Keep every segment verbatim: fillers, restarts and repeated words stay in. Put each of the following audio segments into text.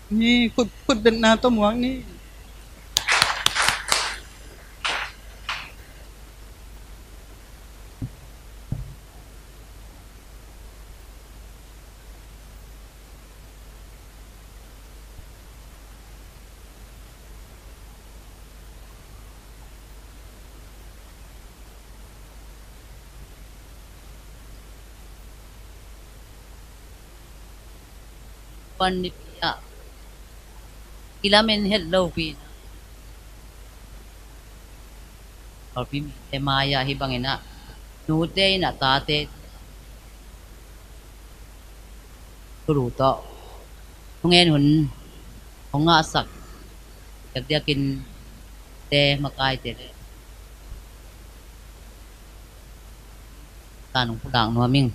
Ni khut, khut betna tawh muak ni. Pan nipi ah kilamen het lopi na, Kawlpi mite mai-ah hih bangin ah nute in ah tate thulu tawh thungen hun hong ngahsak diakdiakin te makaite le tan hong pulak nuam ing.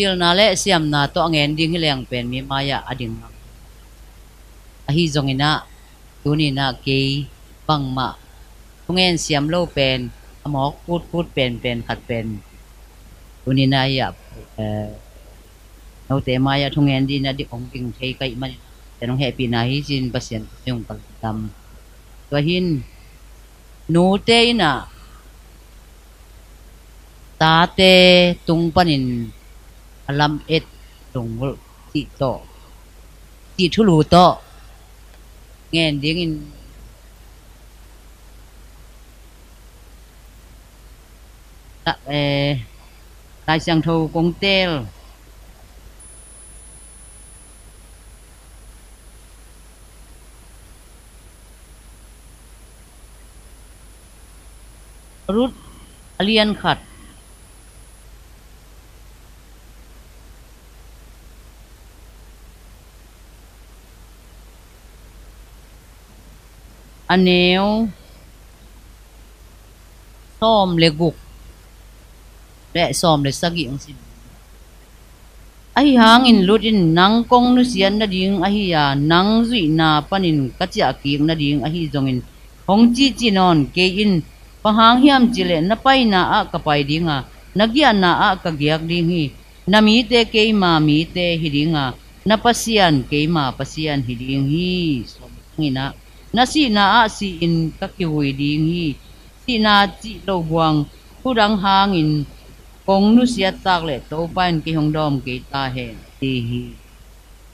Pilna le siamna tawh a ngen ding hi leng pen mi mai-ah a ding. Ahi zongin ah tuni-in ah kei bangmah thungen siam lo pen a mawk putput penpen khat pen tuni-in ah hi ah, eh, note mai-ah thungen ding in ah dik hong ding thei ka hih manin tua hong hehpihna hi ci-in Pasian hong kal tam. Tua hi-in nute in ah tate tung panin a lam et lunggulh cih tawh, cih thulu tawh ngen dingin, eh, Lai Siangtho kong teel. Ruth a lian khat, a neu sawm le guk le sawm le sagih hong sim. Ahi hangin Ruth in, "Nang kong nusiat nading ahi a, nang zuihna panin ka ciahkik nading ahi zongin hong cihcih nawn kei in. Bang hang hiam cih leh na paina ah ka pai ding a, na giahna ah ka giak ding hi. Na mite keima mite hi ding a, na Pasian keima Pasian hi ding hi. Sawm le sagih in ah, na sihna ah si-in ka kivui ding hi. Sihna cih lo buang thu dang hangin kong nusiat tak leh Topa in kei hong dawm kei ta hen," ci hi.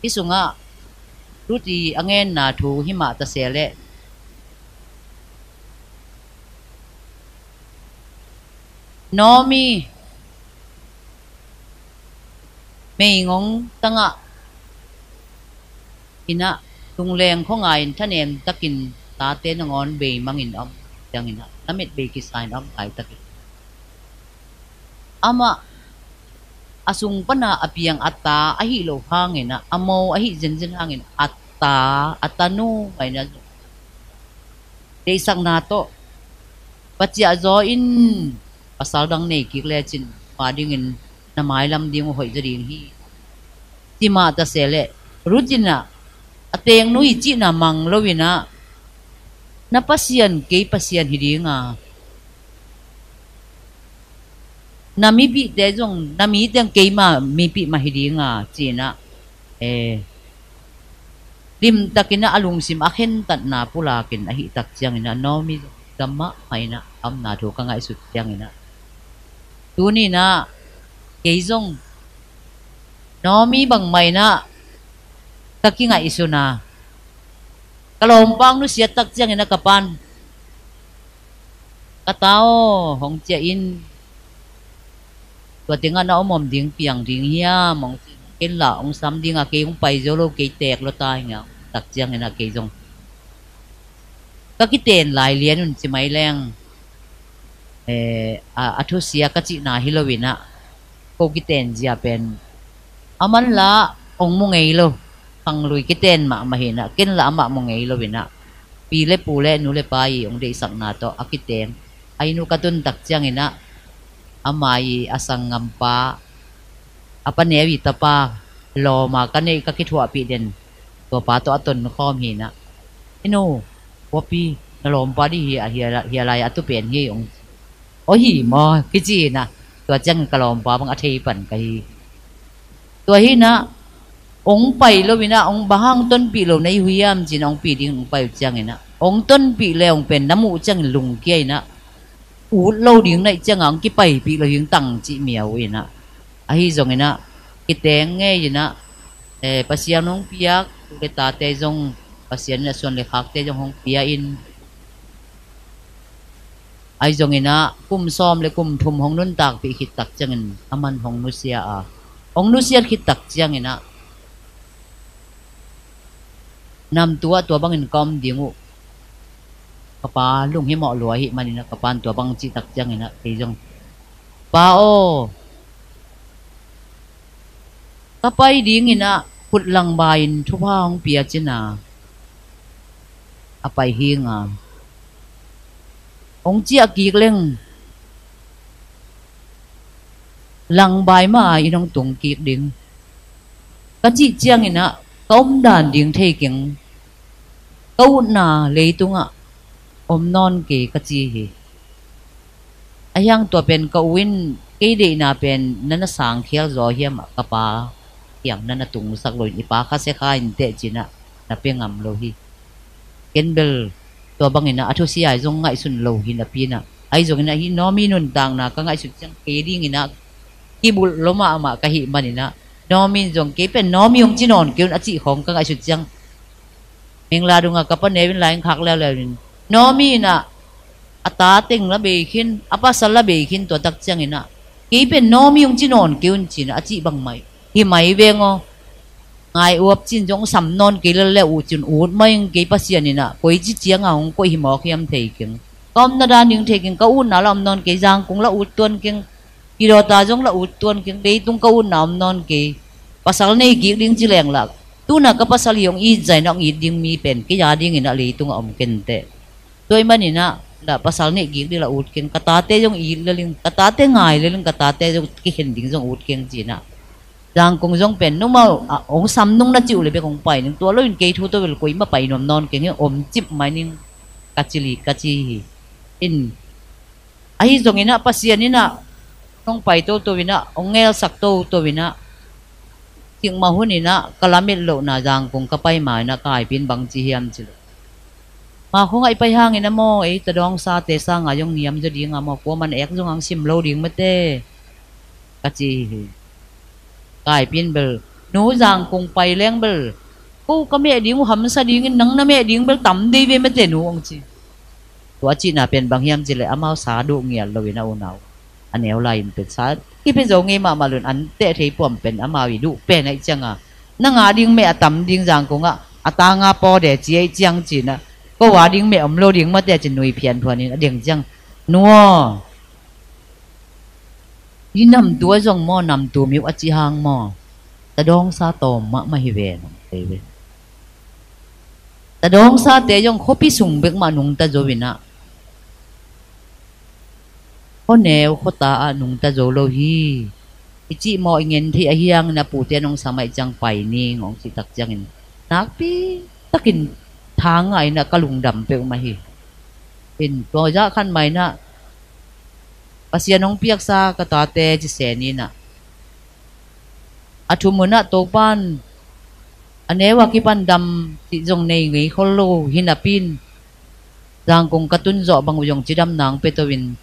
Hih sungah Ruth i a ngenna thu himah ta se leh, Naomi meigong tangah in ah lungleng khuangai in thanem takin tate nangawn beimangin a om ciangin ah, lamet bei kisa in a om laitakin, amah a sung pana a piang a ta ahi lo hangin ah, a mo ahi zenzen hangin a ta, a tanu mah in ah deihsakna tawh va ciah zaw in, pasal dang nei kik lecin ma dingin na mailam ding uh hoih zaw ding hi, ci mah ta se leh, Ruth in ah a tengnu i cihna mang lo in ah, "Na Pasian kei Pasian hi ding a, na mipihte zong, na mite zong keima mipih mah hi ding a," ci-in ah, eh, limtakin ah a lungsim a khentatna pulakin ahih tak ciangin ah Naomi zong gam mahmah in ah a omna thu ka ngaihsut ciangin ah, tuni-in ah kei zong Naomi bangmah in ah ka kingaihsun a, Ka lawmpa hong nusiat tak ciangin ah ka pa'n, "Ka ta aw, hong ciah in, tua tengah na om om ding piang ding hiam?" Hong ci. "Ken lah hong sam ding a, kei hong pai zo lo, kei teek lua ta hi ing a," tak ciangin ah kei zong ka kiten lai lian un ci mai leng, eh, a, a thusia ka cihna hi loin ah, ko kiten zia pen, aman lah hong mu ngei lo, khanglui kiten mahmah hi in ah, ken lah amah mu ngei loin ah, pi le pu le nu le pa i hong deihsakna tawh a kiteng a inn uh ka tun tak ciangin ah, ama i a sanggampa, a pa neu i tapa lawm a ka neih ka kithuahpih den, tua pa tawh a tonkhawm hi in ah, "I nu, ua pi, na lawmpa dih hi a, hi a, hi a lai a tu pen hi," hong ci. "Aw hi maw?" kici in ah, tua ciangin ka lawmpa bang a thei pan ka hi. Tua hi in ah, "Hong pai loin ah, hong bang hang tonpih lo na hi uh hiam?" ci in ah, "Hong pi ding," hong pai uh ciangin ah, "Hong tonpih le hong pen na muh ciangin lungkia in ah, ut lo ding na hih ciangah hong kipaipih lo hi ing tang," cih miau uh in ah. Ahi zongin ah, kiteng ngei in ah, eh, Pasian hong piak tu le tate zong, Pasian in a suan le khakte zong hong pia in, ahi zongin ah, kum sawm le kum thum hong nuntakpih khit tak ciangin aman hong nusia a, hong nusiat khit tak ciangin ah, namtu ah tua bangin ka om ding uh ka pa lunghimawh lua ahih manin ah, ka pa'n tua bang cih tak ciangin ah kei zong, "Pa aw, ka pai dingin ah khut langbai-in thupha hong pia cin a, a pai hi ing a, hong ciah kik leng langbai mah in hong tung kik ding," ka cih ciangin ah, "Ka omdan ding thei keng, ka utna leitungah om nawn kei," ka ci hi. Ahi hang tua pen ka u in kei deihna pen na na sangkhial zaw hiam ah, ka pa kiang na na tungsak lo in, "I pa khasia kha in teh," ci in ah na pia ngam lo hi. Ken bel tua bangin ah a thusia zong ngaihsun lo hi napi in ah, ahi zongin ah hih Naomi nuntakna ka ngaihsut ciang kei dingin ah kibulh lua mahmah ka hih manin ah, Naomi in zong, "Kei pen Naomi hong ci nawn kei un," a cih khawng ka ngaihsut ciang, mingla dungah ka pa neu in lai hong khak leuleu in, Naomi in ah a ta teng la bei khin, a pasal la bei khin, tua tak ciangin ah, "Kei pen Naomi hong ci nawn kei un," ci in ah a cih bang mai hi mai veng aw. Ngai uap cin zong sam nawn kei lel le uh cin ut mai ing, kei Pasian in ah koici ciangah hong koih hi mawk hiam thei keng. Ka omna dan ding thei keng, ka utna la om nawn kei, Zangkong la ut tuan keng, Kidawta zong la ut tuan keng, leitung ka utna om nawn kei. Pasal nei kik ding ci leng lah, tu-in ah ka pasal hi hong it zah in ah hong it ding mi pen kei a dingin ah leitungah om ken teh. Tua ahih manin ah la pasal nei kik ding la ut keng, ka tate zong it lel ing, ka tate ngai lel ing, ka tate zong kikhen ding zong ut keng ci in ah, Zangkong zong pen numau ah hong sam nung na cih uh le bek hong pai ning, tua lo in kei thu tawh bel koimah pai nuam nawn keng hi, om cip mai ning, ka ci li ka ci hi. In, ahi zongin ah Pasian in ah hong pai toto in ah, hong ngelsak toto in ah, cikmah hun in ah ka lamet lohna Zangkong ka pai ma in ah ka Kaipi in bang ci hiam cih leh, "Ma khong ah i pai hangin ah maw, ei tadawngsate sangin zong niam zaw ding a maw, kuaman ek zong hong sim lo ding mate," ka ci hi. Kaipi in bel, "Nu, Zangkong pai leng bel ko ka meh ding uh hamsa dingin, nang na meh ding bel tam dei ve mate nu," hong ci. Tua cihna pen bang hiam cih leh amau sa duh ngiat lo in ah, unau a neu lai in pen sa kipia zo ngei mahmah lo in, an teh thei puam pen amau i duh pen ahih ciangin, "Nang a ding meh a tam ding Zangkong ah, a tang a paw de," ci ahih ciang ci in ah, "Ko a ding meh om lo ding mate," ci in nui phianphuan in a deng ciang, "Nu aw, hih namtu ah zong maw, namtu mi uh a cih hang maw, tadawngsa tawm mahmah hi ven," hong ci ve. Tadawngsate zong khuapi sung bek mah nungta zo in ah, khuaneu khuata ah nungta zo lo hi. I cih mawh i ngen theih ahih hangin a pute in hong sam ahih ciang pai ning hong cih tak ciangin, nakpi takin tha ngah in ah ka lungdam peuhmah hi. In, tua zah khan mah in ah Pasian hong piaksa ka tate ci sen in ah, a thum un ah Topa'n a neu a kipan dam cih zong nei ngei khol lo hi napi in, Zangkong ka tun zawh bang uh zong cidamna hong pia to in,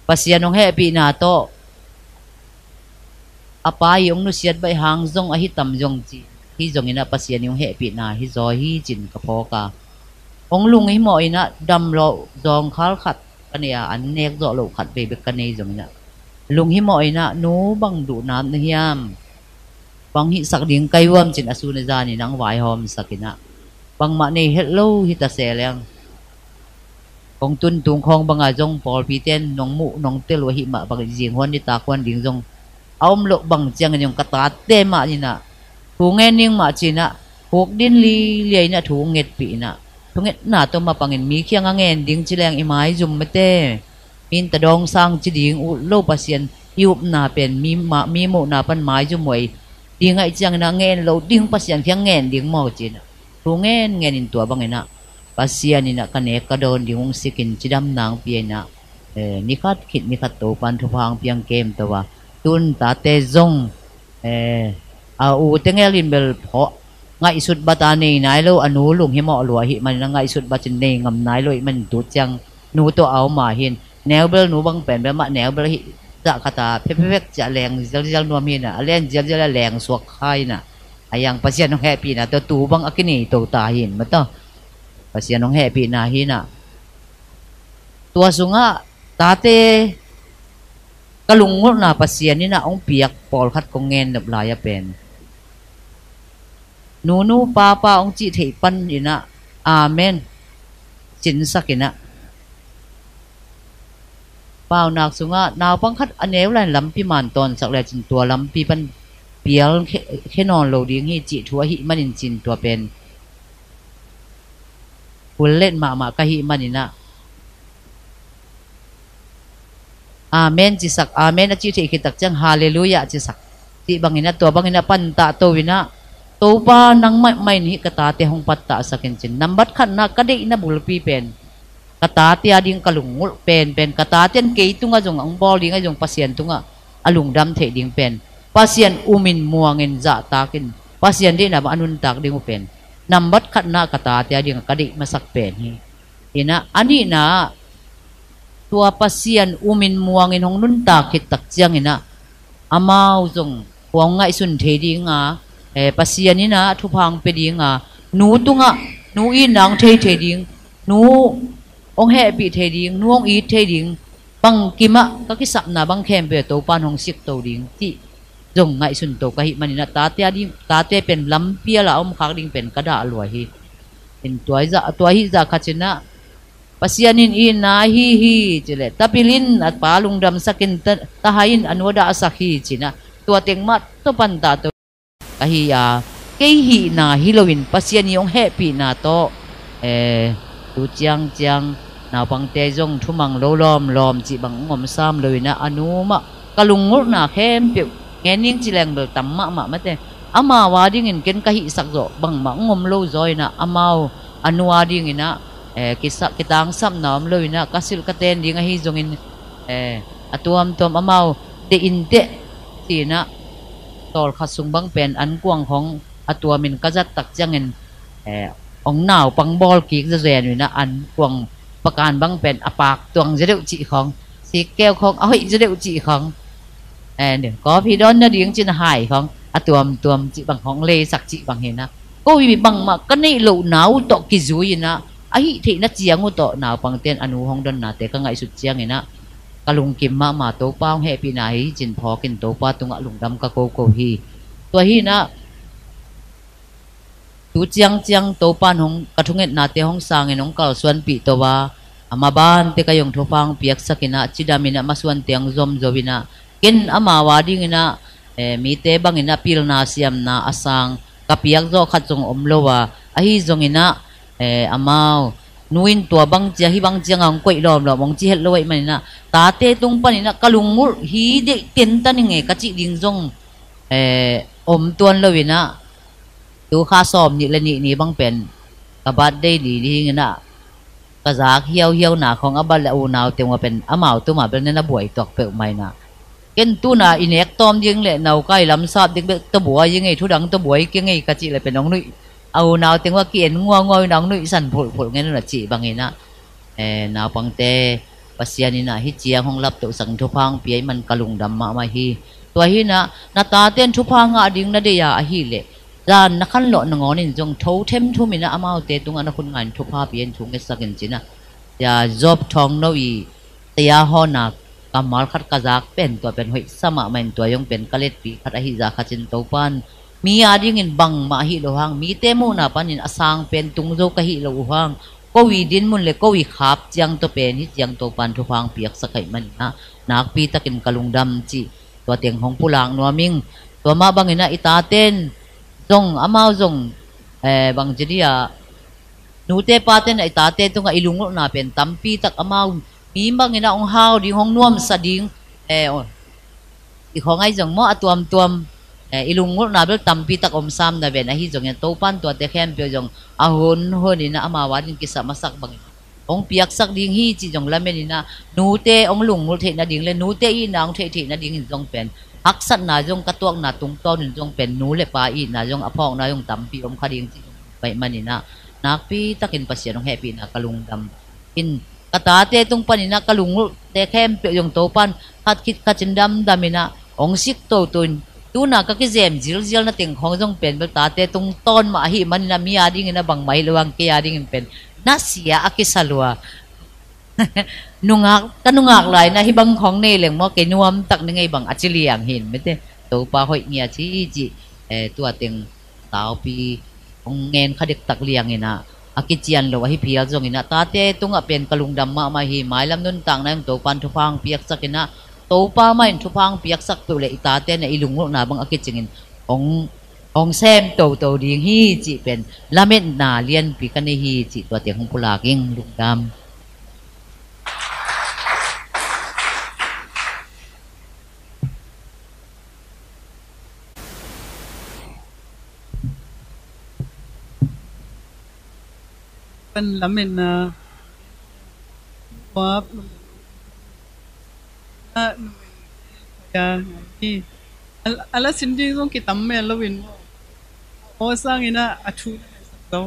Pasian hong hehpihna tawh a pa i hong nusiat baih hang zong ahi tam zong ci, Hi zongin ah Pasian in hong hehpihna hi zaw hi cin ka phawk a. Hong lunghimawh in ah damloh zawngkhal khat ka nei a, an nek zawh loh khat vei bek ka nei zongin ah lunghimawh in ah, "Nu, bang duhnam na hiam? Bang hihsak ding ka hi uam?" cin a sun a zanin ah hong vaihawmsak in ah, "Bangmah nei het lo hi ta se leng. Kong tun tung khawng banga zong pawlpite in nong muh nong tel uh ahih mah bangin zing huan nitak huan ding zong a om loh bang ciangin zong ka tate mah in ah thu ngen ning mah ci-in ah, huk din lilia in ah thu ngetpih in ah, thungetna tawh mapangin mi kiangah ngen ding ci leng i maizum mate. Min ta dawngsang ci ding uh lo, Pasian i upna pen mi ma-, mi muhna pan maizum uh ei. Ding ahih ciangin ah ngen loh ding, Pasian kiang ngen ding maw," ci-in ah thu ngen ngen in tua bangin ah Pasian in ah ka nek ka dawn ding hong sik in cidam nang pia in ah, eh, ni khat khit ni khat Topan thupha hong piang kem to a, tun tate zong, eh, a u tengel in bel phawk ngaihsut bat a nei nai lo, a nu lunghimawh lua ahih manin ah ngaihsut bat in nei ngam nai lo ahih manin tu ciang nu tawh a om a hin, neubel nu bang pen bel mah neubel ahih zah khat a phephephek ciah leng zialzial nuam hi in ah, a len zialzial a leng suak kha in ah, a yang Pasian hong hehpihna tawh tu bang a kinei to ta hi in mah tawh. Pasian hong hehpihna hi in ah, tua sungah tate ka lungngulhna Pasian in ah hong piak pawlkhat kong ngen nop lai a pen, "Nunu, papa," hong cih theih pan in ah, "Amen," cinsak in ah, paunak sungah naupang khat a neu lai-in lampi man tawnsak lecin tua lampi pan pial khe, khe nawn lo ding hi cih thu ahih manin cin tua pen hullet mahmah ka hih manin ah, "Amen," cisak, "Amen," a cih theih khit tak ciang, "Halleluiah," cisak. Cih bangin ah, tua bangin ah pantah to in ah, "Topa, nang maimai in hih ka tate hong pattahsak in," cin. Nambat khatna ka deihna bulpi pen ka tate a ding ka lungngulh penpen, ka tate in kei tungah zong hong bawl ding ahi zong Pasian tungah a lungdam theih ding pen, Pasian umin muangin zahtakin Pasian deihna bang a nuntak ding uh pen nambat khatna ka tate a ding ka deih masak pen hi. In ah, a nihna ah, tua Pasian umin muangin hong nuntak khit tak ciangin ah, amau zong hong ngaihsun thei ding a, eh, Pasian in ah thupha hong pia ding a, nu tungah, nu itna hong thei thei ding, nu hong hehpih thei ding, nu hong it thei ding, bangkim ah ka kisapna bang khempeuh Topan hong sik to ding cih zong ngaihsun to ka hih manin ah, tate a ding, tate pen lampi a la om khak ding pen ka dah lua hi. In tua hi zah, tua hi zah khat in ah, Pasian in itna hi hi ci leh, tapil in a pa lungdamsak in, ta, tahai in a nu a dahsak hi ci-in ah, tua teng mah tawh pantah to ka hi a, kei hihna hi loin Pasian i hong hehpihna tawh, eh, tu ciangciang naupangte zong thumang lo lawmlawm cih bang hong om sam lo in ah, a nu mah ka lungngulhna khempeuh ngen ning ci leng bel tam mahmah mate. Amau a dingin ken ka hihsak zawh bangmah hong om lo zaw in ah, amau a nu a dingin ah, eh, kisa-, kitangsapna om lo in ah, ka silh ka ten ding ahi zongin, eh, a tuamtuam amau deih inteh ci-in ah, tawlkhat sung bang pen an kuang khawng a tuamin ka zat tak ciangin, eh, hong naupang bawl kik zazen uh in ah, an kuang pakan bang pen a pak tuang zaw deuh cih khawng, sikkeu khawng a hoih zaw deuh cih khawng, eh, coffee dawn nading ci-in a hai khawng, a tuamtuam cih bang khawng leisak cih bang hi in ah, ko i bangmah ka neih lohna uh tawh kizui in ah, a hih theihna ciang uh tawh naupangte in a nu hong donnate ka ngaihsut ciangin ah, ka lungkim mahmah, Topa hong hehpihna hi ci-in phawkin Topa tungah lungdam ka koko hi. Tua hi in ah, tu ciangciang Topa in hong, ka thungetnate hong sangin hong kalsuanpih to a, a mabante ka zong thupha hong piaksak in ah, cidam in ah, masuante hong zomzo in ah, ken amau a dingin ah, eh, mite bangin ah pilna siamna a sang ka piak zawh khat zong om lo a, ahi zongin ah, eh, amau nu in tua bang cia, hih bang ciang a hong koih lawmlawm hong ci het lo ahih manin ah, tate tung panin ah ka lungngulh hi deih tentan hi ngei ka cih ding zong, eh, om tuan lo in ah, tu kha sawm nih le nih ni bang pen ka birthday ni ding in ah, ka zak hiauhiauna khawng a bat le unau teng uh a pen amau tuma bel na na buai tuak peuhmah in ah, ken tuna i nek tawm ding le naukai lamsap ding bek tawh buai i ngei, thudang tawh buai kei ngei ka cih le pen hong nuih, a unau teng uh a ki-en nguangua in hong nuihsan phulhphulh ngen un a cih bangin ah, eh, naupangte, Pasian in ah hih ciang hong laptohsak in thupha hong pia ahih man ka lungdam mahmah hi. Tua hi in ah, na tate in thupha ngah ding na deih a ahih leh, zan na khanlawh nangawnin zong tho themthumin ah amaute tungah na khut ngah in thupha pia in thu ngetsak in ci-in ah, sia Job Thawngno i sia hawna kammal khat ka zak pen tua pen hoihsa mahmah in tua zong pen ka letpi khat ahi zah khat in Topan mi adingin bangmah ahi lo hang, mite muhna panin a sang pen tung zo ka hi lo uh hang, ko i dinmun le ko i khap ciang tawh pen hi ciang Topan thupha hong piaksak ahih manin ah nakpi takin ka lungdam cih tua teng hong pulak nuam ing. Tua mah bangin ah i taten zong, amau zong, eh, bang ci dia, nute paten ah i tate tungah i lungulhna pen tampi tak amau mi bangin ah hong hau ding, hong nuamsa ding, eh, i khawng ahi zong maw a tuamtuam, eh, i lungulhna bel tampi tak om sam na ven, ahi zongin Topan tuate khempeuh zong a hunhunin ah amau ading kisam a sak bangin hong piaksak ding hi cih zong lamenin ah, nute hong lungngulh theih nading le nute itna hong theih theih nadingin zong pen haksatna zong ka tuakna tungtawnin zong pen nu le pa itna zong a phawkna zong tampi om kha ding cih zong pai manin ah, nakpi takin Pasian hong hehpihna ka lungdam in, ka tate tung panin ah ka lungngulhte khempeuh zong Topan khat khit khat in damdamin ah hong sik toto in, tuna ka kizem zilzial na teng khawng zong pen bel tate tungtawn mah ahih manin ah mi adingin ah bangmah hi lo hang kei adingin pen na sia a kisa lua. Nungak, ka nungak lai-in ah hih bang khawng nei leng maw, kei nuamtak ni ngei bang a ci liang hi in mete. Topa hoih ngiat hi cih, eh, tua teng saupi hong ngen kha dektak liangin ah, a kician lo ahi phial zongin ah tate tungah pen ka lungdam mahmah hi. Mailam nuntakna in Topan thupha hong piaksakin ah, Topa mah in thupha hong piaksak peuh leh i tate na i lungulhna bang a kicingin hong, hong sem toto ding hi cih pen lametna lianpi ka nei hi cih tua teng hong pulak ing. Lungdam. Pan lametna, Moab, na, ya, hi. Al-, a la sin ding zong kitam mel lo in. Aw sangin ah a thu na sak zo.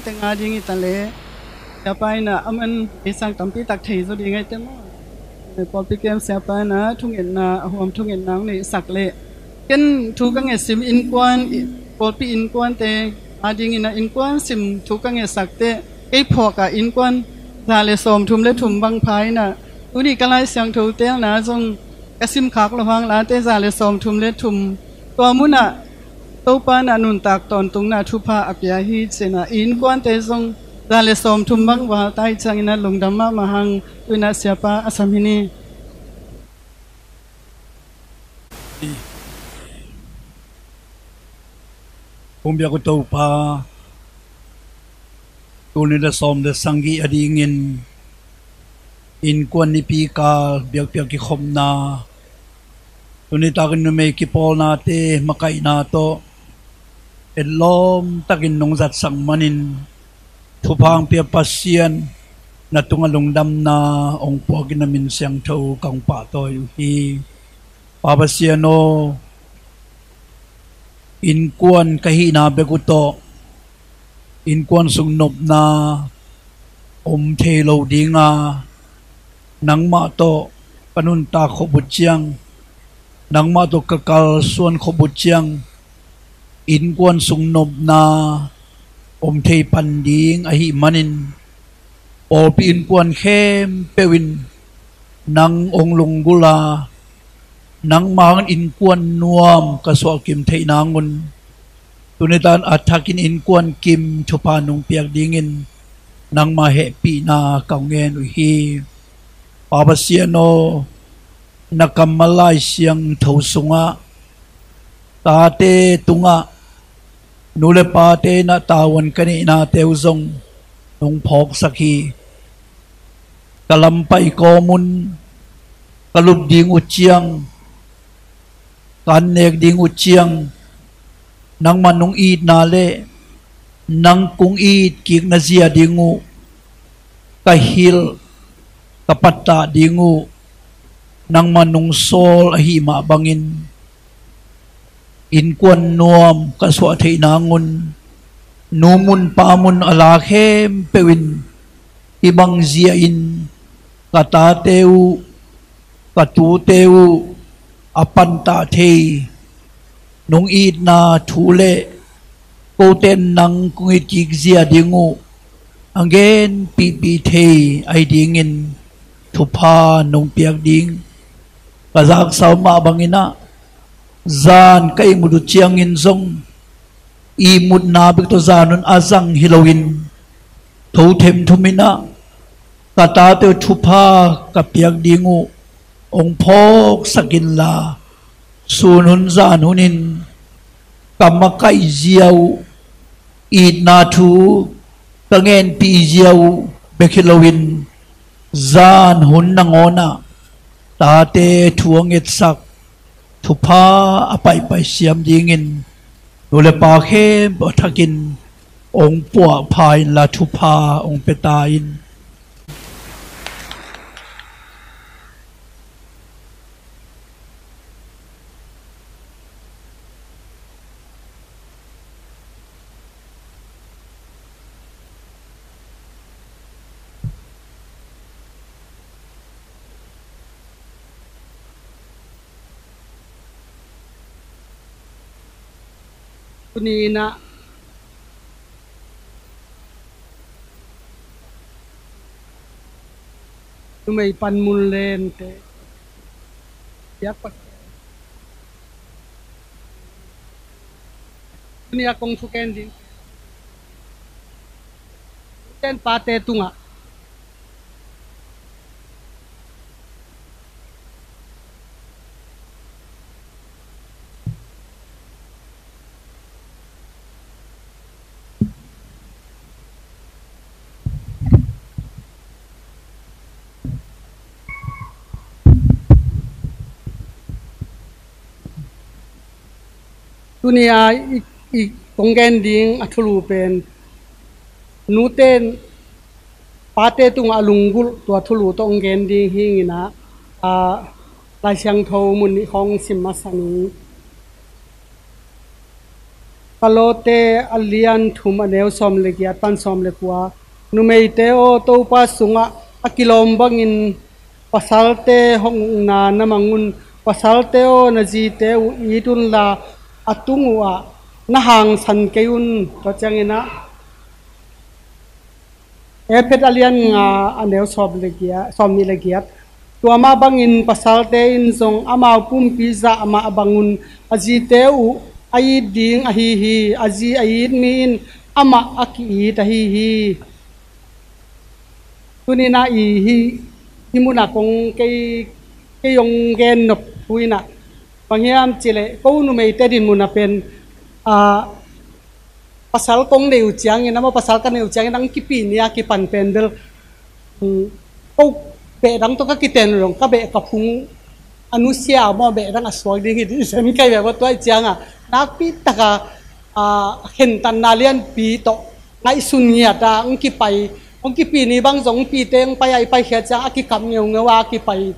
Teng a ding i ta leh, siapa in ah a man ei sang tampi tak thei zaw ding ai te maw? Pawlpi kem siapa in ah thungetna, a huam thungetna hong neihsak leh, ken thu ka ngetsim innkuan, pawlpi innkuante a dingin ah innkuan sim thu ka ngetsak teh, kei phawk ah innkuan za le sawmthum le thum bang pha in ah, tuni ka Lai Siangtho teelna zong ka sim khak lo hang, late za le sawmthum le thum, tua munah Topa in ah nuntak tawntungna thupha a pia hi ci-in ah, i innkuante zong za le sawmthum bang val ta hi ciangin ah lungdam mahmah hang. Tu-in ah siapa a sam hi ni. Hong biak uh Topa, tuni le sawm le sagih a dingin Innkuan nipi kal biakpiak kikhopna, tuni takin numei kipawlnate makaihna tawh etlawm takin nong zatsak manin, thupha hong pia Pasian, na tungah lungdamna hong puakin na min siangtho kong pahtawi uh hi. Pa Pasian aw, innkuan ka hihna bek uh tawh innkuan sung nopna om thei lo dinga, nangmah tawh ka nuntak khop uh ciang, nangmah tawh ka kalsuan khop uh ciang, innkuan sung nopna om thei pan ding ahih manin, pawlpi innkuan khempeuh in nang hong lunggulh a, nangmah hangin innkuan nuam ka suahkim theih nangun, tuni tan a thakin innkuan kim thupha nong piak dingin nangmah hehpihna kong ngen uh hi. Pa Pasian aw, na kammal Lai Siangtho sungah tate tungah nu le pate in ah tavuan ka neihnate uh zong nong phawksak hi. Ka lampai kawmun ka lup ding uh ciang, ka annek ding uh ciang, nangmah nong itna le nang kong it kikna zia ding uh ka hilh, ka pattah ding uh nangmah nong sawl ahih mah bangin, innkuan nuam ka suah theih nangun, nu mun pa mun a la khempeuh in hih bang zia in ka tate uh, ka tute uh a pantah thei, nong itna thu le kote in nang kong it kik zia ding uh a ngenpihpih thei ahi dingin thupha nong piak ding. Ka zaksa uh mah bangin ah, zan ka ihmut uh ciangin zong ihmutna bek tawh zan hun a zang hi loin, tho themthum in ah ka tate uh thupha ka piak ding uh hong phawksak inla, sun hun zan hun in ka makaih zia uh, itna thu ka ngenpih zia uh bek hi loin, zan hun nangawn ah tate thu a ngetsak, thupha a paihpaih siam dingin nu le pa khempeuh a thakin hong puahpha inla, thupha hong pia ta in. Tuni in ah numei panmun lente biak Pasian, tuni a kong thuken ding, ten pate tungah tuni a i, i kong gen ding a thulu pen, nute in pate tungah a lunggulh tua thulu tawh hong gen ding hi ing in ah, a, Lai Siangtho mun nih khawng sim masa ning. Kolose a lian thum a neu sawm le giat pan sawm le kua. Numeite aw, Topa sungah a kilawm bangin pasalte hong ukna na mang un. Pasalte aw, na zite uh it unla, a tung uhah na hangsan kei un. Tua ciangin ah Efesa a lian nga a neu sawm le giat, sawm nih le giat. Tua mah bangin pasalte in zong amau pumpi zah mah bangun a zite uh a it ding ahi hi. A zi a it mi in amah a ki-it ahi hi. Tuni in ah i hih, hih munah kong kei, kei hong gen nop thu in ah bang hiam cih leh, ko numeite dinmun ah pen, a, pasal kong neih uh ciangin, amah pasal ka neih uh ciangin, ang kipih ni a kipan pen bel, um, ko, beh dang tawh ka kiten lo dong, ka beh ka phung a nusia maw, beh dang a suak ding hi dih zen kai ve maw. Tua ih cianga nakpi taka, a, khentatna lianpi tawh ngaihsun ngiata hong kipai, hong kipi ni bang zong hong pite hong pai a i paikhiat ciang a kikap ngeungeu a kipai.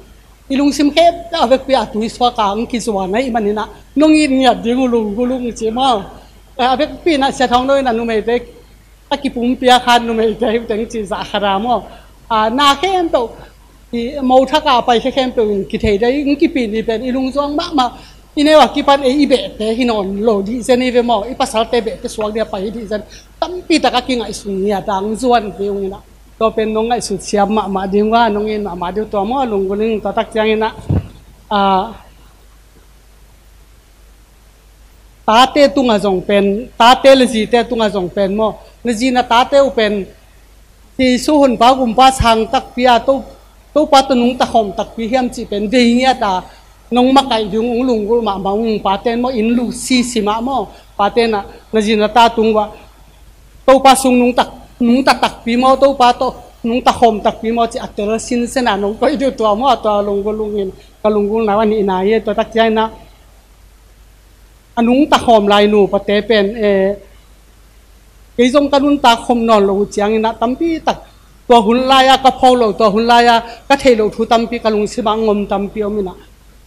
I lungsim khempeuh a vekpi a tui suaka hong kizuan ahih maninah nong it ngiat ding uh Lunggulung ci maw. A vekpi inah Sia Thawng Lo inah numeite a kipumpi a khan numeite hi teng ci zah khat a maw. A, na khempeuh i mo thak a pai khe khempeuh in kithei dei, in kipi ni pen i lungzuang mahmah. I neu a kipan ei i behte hi nawn lo dih zen hi ve maw. I pasalte behte suak dih a pai hi dih zen. Tampi tak a kingaihsun ngiat a hong zuan hi ung inah. Tua pen nong ngaihsut siam mahmah ding uh a, nong in mahmah ding uh tua maw Lunggulung. Tua tak cianginah, a, tate tungah zong pen, tate le zite tungah zong pen maw, na zi na tate uh pen Jesu honpa gumpa sang takpi a, To, Topa tawh nungta khawm takpi hiam cih pen dei ngiat a nong makaih ding ung Lunggulh mahmah ung. Paten maw, inn lu sisi mah maw, paten ah na zi na ta tung uah Topa sung nungta, nungta takpi maw, Topa tawh nungta khawm takpi maw cih a tel sinsen a nong koih ding uh tua maw. Tua Lunggulung in ka Lunggulhna uh a nihna hi. Tua tak cianginah a nungta khawm lai nupate pen, eh, kei zong ka nuntak khawm nawn lo uh cianginah tampi tak tua hun lai-a ka pho lo, tua hun lai-a ka theih loh thu tampi ka lungsimah ngom tampi om inah,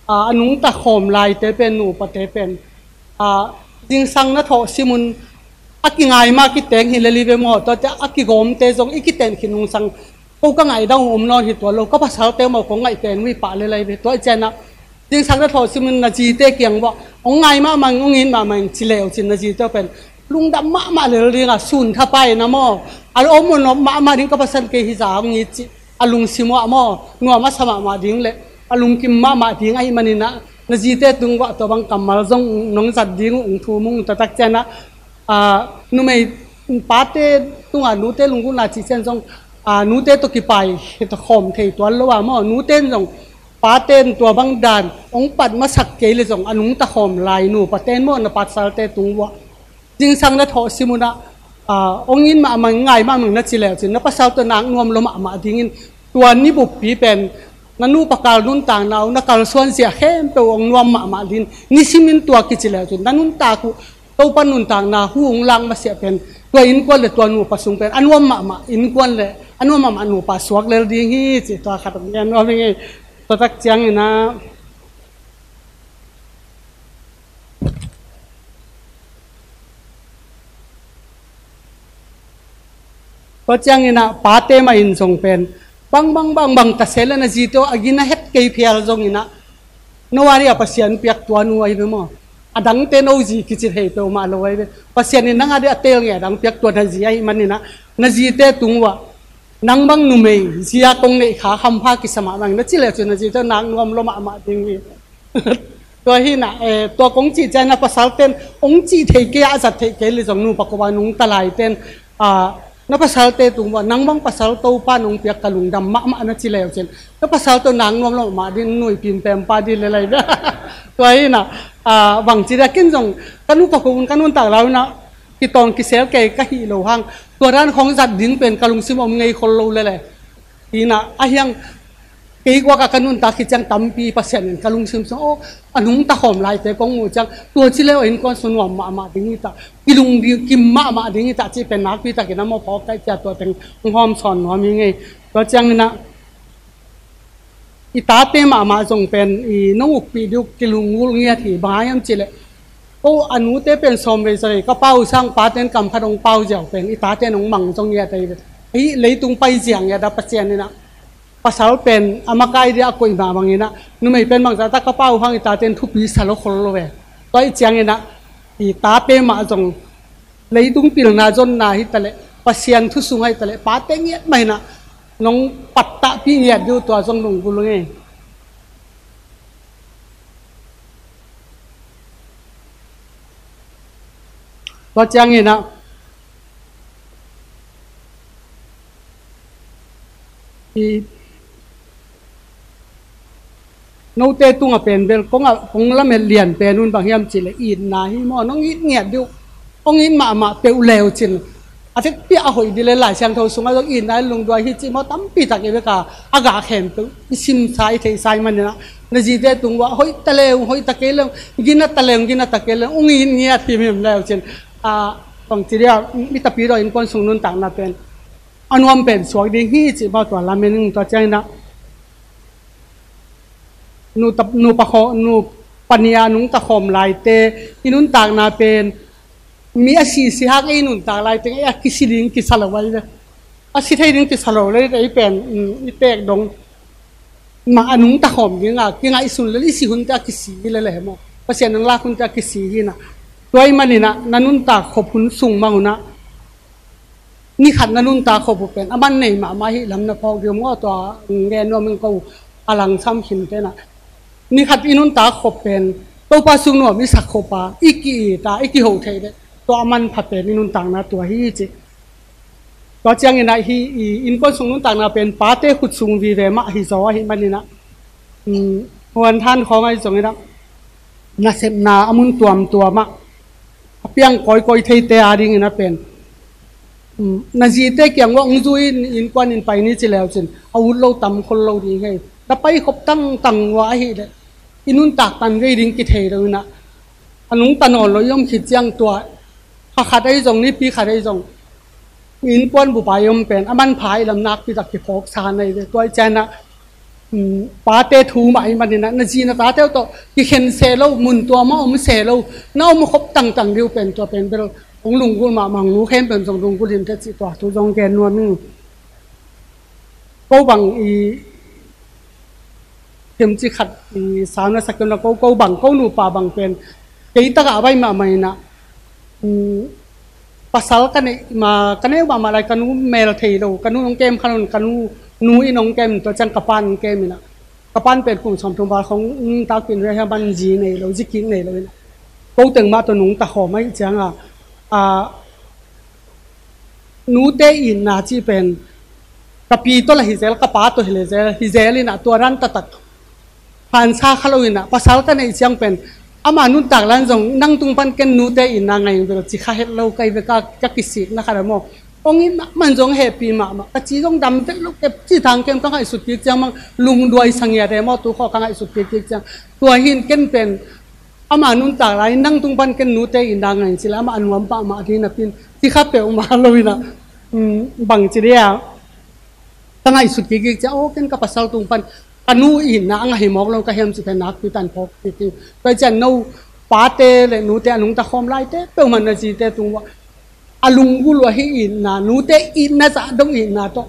a, a nungta khawm laite pen, nupate pen, a, zingsang na thawh simun a kingai mah kiteng hi lel hi ve maw. Tuate a kigawmte zong i kiten khin nungsang ko ka ngaih dang uh om nawn hi tuan lo, ka pasalte maw kong ngaih pen uh hi pah lel hi ve. Tua ih cianah zingsang na thawh simun na zite kiang uah hong ngai mahmah ing, hong it mahmah ing ci leu cin na zite uh pen lungdam mahmah lel dinga sun thapai na maw. A om uh nop mahmah ding, ka pasan kei hi za hong it cih a lungsim uah maw nuam a sa mahmah ding le a lungkim mahmah ding ahih maninah na zite tung uah tua bang kammal zong nong zat ding uh ung thum ung. Tua tak cianah, a, numei pate tungah nute lunggulhna cih cian zong, a, nute tawh kipai khawm thei tuan lo a maw, nute in zong pate in tua bang dan hong pat masak kei le zong a nungta khawm lai nupate in maw, na pasalte tung uah zingsang na thawh simunah, a, hong in mahmah, ngai mahmah na ci leu cin na pasal tawh nak nuam lo mahmah dingin tua ni buppi pen na nupa kal nuntakna uh na kalsuan zia khempeuh hong nuam mahmah ding. Nisimin tua kici leu cin na nuntak uh Topa nuntakna hu hong lak masiah pen tua innkuan le tua nupa sung pen a nuam mahmah innkuan le a nuam mahmah nupa suak lel ding hi ci. Tua khat hong gen nuam hi ngei. Tua tak cianginah Tua cianginah pate mah in zong pen bang bang bang bang ta se le na zite uh a gina het kei phial zonginah no a dih a Pasian piak tua nu ahi ve maw. A dangte no zi kici thei peuhmah lo ahi ve. Pasian in nang a dih a tel nge a dang piak tua na zi ahih maninah na zite tung uah nang bang numei zia kong neih kha hampha kisa mahmah ing na ci le cun na zite uh nak nuam lo mahmah ding hi. Tua hinah, eh, tua kong cih cianah pasalten hong cih thei kei a zat theih kei le zong nupa kobang nungta laiten, ah, na pasalte tung uah nang bang pasal Topa nong piak ka lungdam mahmah na ci leu cin na pasal tawh nak nuam lo mahmah ding, nui pimpempa ding le lai. Tua hinah, ah, bangci dia kin zong ka nupa kobang ka nuntak lau inah kitawng kisel kei ka hih lo hang tua dan khawng zat ding pen ka lungsim om ngei khol lo lele. Hinah a hiang kei guak a ka nuntak hi ciang tampi Pasian in ka lungsim sung aw a nungta khawm laite kong muh ciang tua ci leu a innkuan sung nuam mahmah ding hi ta, kilung ding kim mahmah ding hi ta cih pen nakpi takin a mawh phawk kaih cia tua teng hong hawm sawn nuam hi ngei. Tua cianginah i tate mahmah zong pen i nong ukpih dih uh kilunggulh ngiat hi. Bang hang hiam cihleh ko a nute pen sawmvei zavei ka pau sang paten kam khat hong pau ziau pen i taten hong mang zong ngiat ahi ve. Hih leitung pai ziang ngiat a Pasian inah pasal pen a makai dih a koih mah banginah numei pen bangzah tak ka pau hang i taten thupi sa lo khol lo ve. Tua ih cianginah i tate mah zong leitung pilna zonna hi taleh Pasian thu sung hi taleh pate ngiat mah hinah nong pattahpih ngiat dih uh tua zong lunggulh ung ei. Tua cianginah i note tungah pen bel kong a kong lamet lian pen un bang hiam cihleh itna hi maw. Nong it ngiat dih uh, hong it mahmah peuh leu cin a vekpi a hoih ding le Lai Siangtho sungah zong itna in lungduai hi cih maw tampi tak i vek a, a gah khempeuh i simsa i theihsa ahih manin ah, na zite tung uah hoih ta leng hoih ta kei leng, gina ta leng gina ta kei leng, ung it ngiat himhim leu cin, a, bangci dia, mi tapidaw innkuan sung nuntakna pen a nuam pen suak ding hi cih maw tua lamen ing. Tua ciangin ah nu ta, nu pa khaw, nu pa nih a nungta khawm laite i nuntakna pen mi a sisi hak ei nuntak laiteng ei a kisi ding kisa lo ai ve. A si thei ding kisa lo le ei pen, um, i tek dong mah a nungta khawm ding a kingaihsun le i si hunte a kisi hi le le maw, Pasian nang lak hunte a kisi hi na. Tua ahih manin ah na nuntak khop hun sung mah hun ah ni khat na nuntak khop uh pen a man nei mahmah ahih lam na phawk ding uh maw, tua ngen nuam ing ko, a langsam khin te na. Ni khat i nuntak khop pen Topa sung nuam i sak khop a, i ki-it a, i kiho thei le tua a manpha pen i nuntakna tua hi ci. Tua ciangin ah hih i innkuan sung nuntakna pen pate khut sung vive mah hi zaw ahih manin ah, um, huan than khawng ahi zongin ah nasepna a mun tuamtuam ah a piang kawikawi theite a dingin a pen, um, na zite kiang uah hong zui in innkuan in pai ni ci leu cin a ut lo tam khol lo ding hi. Na pai khop tangtang uah ahih leh i nuntak tan vei ding kithei lo in ah, a nungta nawn lo i om khit ciang tua kha khat ahi zong, nipi khat ahi zong, innkuan bup a i om pen a manpha i lam nakpi tak kiphawksa na hi ve. Tua ahih ciangin ah, um, pate thu mah ahih manin ah na zi na tate uh tawh kikhen seh lo, mun tuam ah om seh lo, na om khop tangtang ding uh pen tua pen bel hong lunggulh mahmah, hong nu khempeuh in zong lunggulh in teh cih tua thu zong gen nuam ing. Ko bang i themci khat i sau na sa kei un la, ko, ko bang, ko nupa bang pen kei tak ah a baih mahmah in ah, um, pasal ka neih ma, ka neih mahmah lai ka nu mel thei lo, ka nu hong kem kha lo in, ka nu, nu in hong kem in, tua ciang ka pa'n hong kem in ah, ka pa'n pen kum sawmthum val khawng, um, takpi in hia, hia man zi nei lo, zi kik nei lo in ah, ko teng mah tawh nungta khawm ahih ciang a, a, nute itna cih pen ka pi tawh lah hi zel, ka pa tawh hi le zel, hi zel in ah tua dan taktak phansa kha lo in ah, pasal ka neih ciang pen ama nuntak lai-in zong nang tung pan ken nute itna ngai ing bel ci kha het lo, ka hi ve, ka, ka kisikna khat a maw. Hong it mahmah in zong hehpih mahmah, ka ci zong dam tek lo, kep ci thang kem ka ngaihsut kik ciang mang lungduai sa ngiat e maw, tu khawng ka ngaihsut kik kik ciang. Tua hi in ken pen ama nuntak lai-in nang tung pan ken nute itna ngai ing ci leh amah a nuam pahmah ding napi in ci kha peuhmah lo in ah, um, bangci dia ka ngaihsut kik kik ciang, aw, ken ka pasal tung pan ka nu itna a ngah hi mawk lo ka hiam cih pen nakpi tak in phawk kik kik. Tua ciang no pate le nute a nungta khawm laite peuhmah na zite tung uah a lunggulh uh ahi itna, nute itna zah dong itna tawh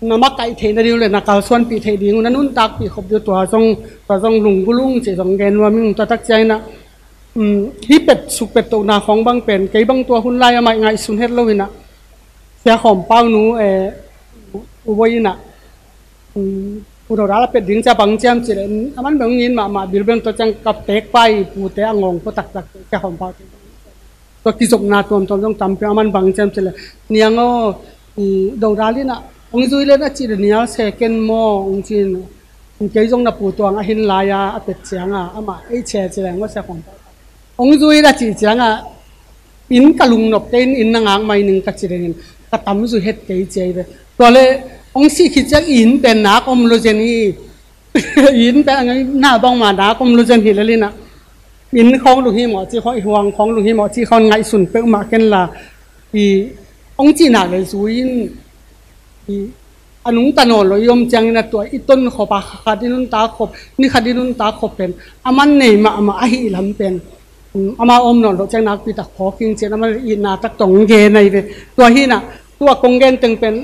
na makaih theih nading uh le na kalsuanpih theih ding uh, na nuntakpih khop ding uh, tua zong, tua zong lunggulh ung cih zong gen nuam ing. Tua tak ciangin ah, um, hih pet suk pet tohna khawng bang pen kei bang tua hun lai a mah ngaihsun het lo in ah, Sia Khawm Pau nu, eh, U Boi in ah, um, Pu Dodal a pet ding cia bang ciam cih leh, a man bang ngin mahmah bilbel, tua ciang ka pek pai pute a ngawng pua taktak Sia Khawm Pau te. Tua kizopna tuamtuam zong tampi a, man bang ciam cih leh, niang aw, i Dodal in ah hong zui le na cih leh nial se ken maw hong ci in, kei zong na pu tuang a hin lai-a a pet ciang a, amah ei cia ci leng maw Sia Khawm Pau. Hong zui na cih ciang a, inn ka lungnop kei in, inn na ngak mai ning ka ci leng in, ka tam zui het kei ci hi ve. Tua leh hong sih khit ciang inn pen nak om lo zen hi. Inn pen a ngai na bangmah nak om lo zen hi lel in ah, inn khawng lunghimawh cih khawng, i huang khawng lunghimawh cih khawng ngaihsun peuhmah ken la, i hong cih nak leh zui in, i a nungta nawn lo i om ciangin ah tua i ton khop a, kha khat i nuntak khop, ni khat i nuntak khop pen a man nei mahmah ahih lam pen, um, ama om nawn loh ciang nakpi tak phawk ing ci-in amah itna tak tawh hong gen ahi ve. Tua hi in ah, tua kong gen teng pen,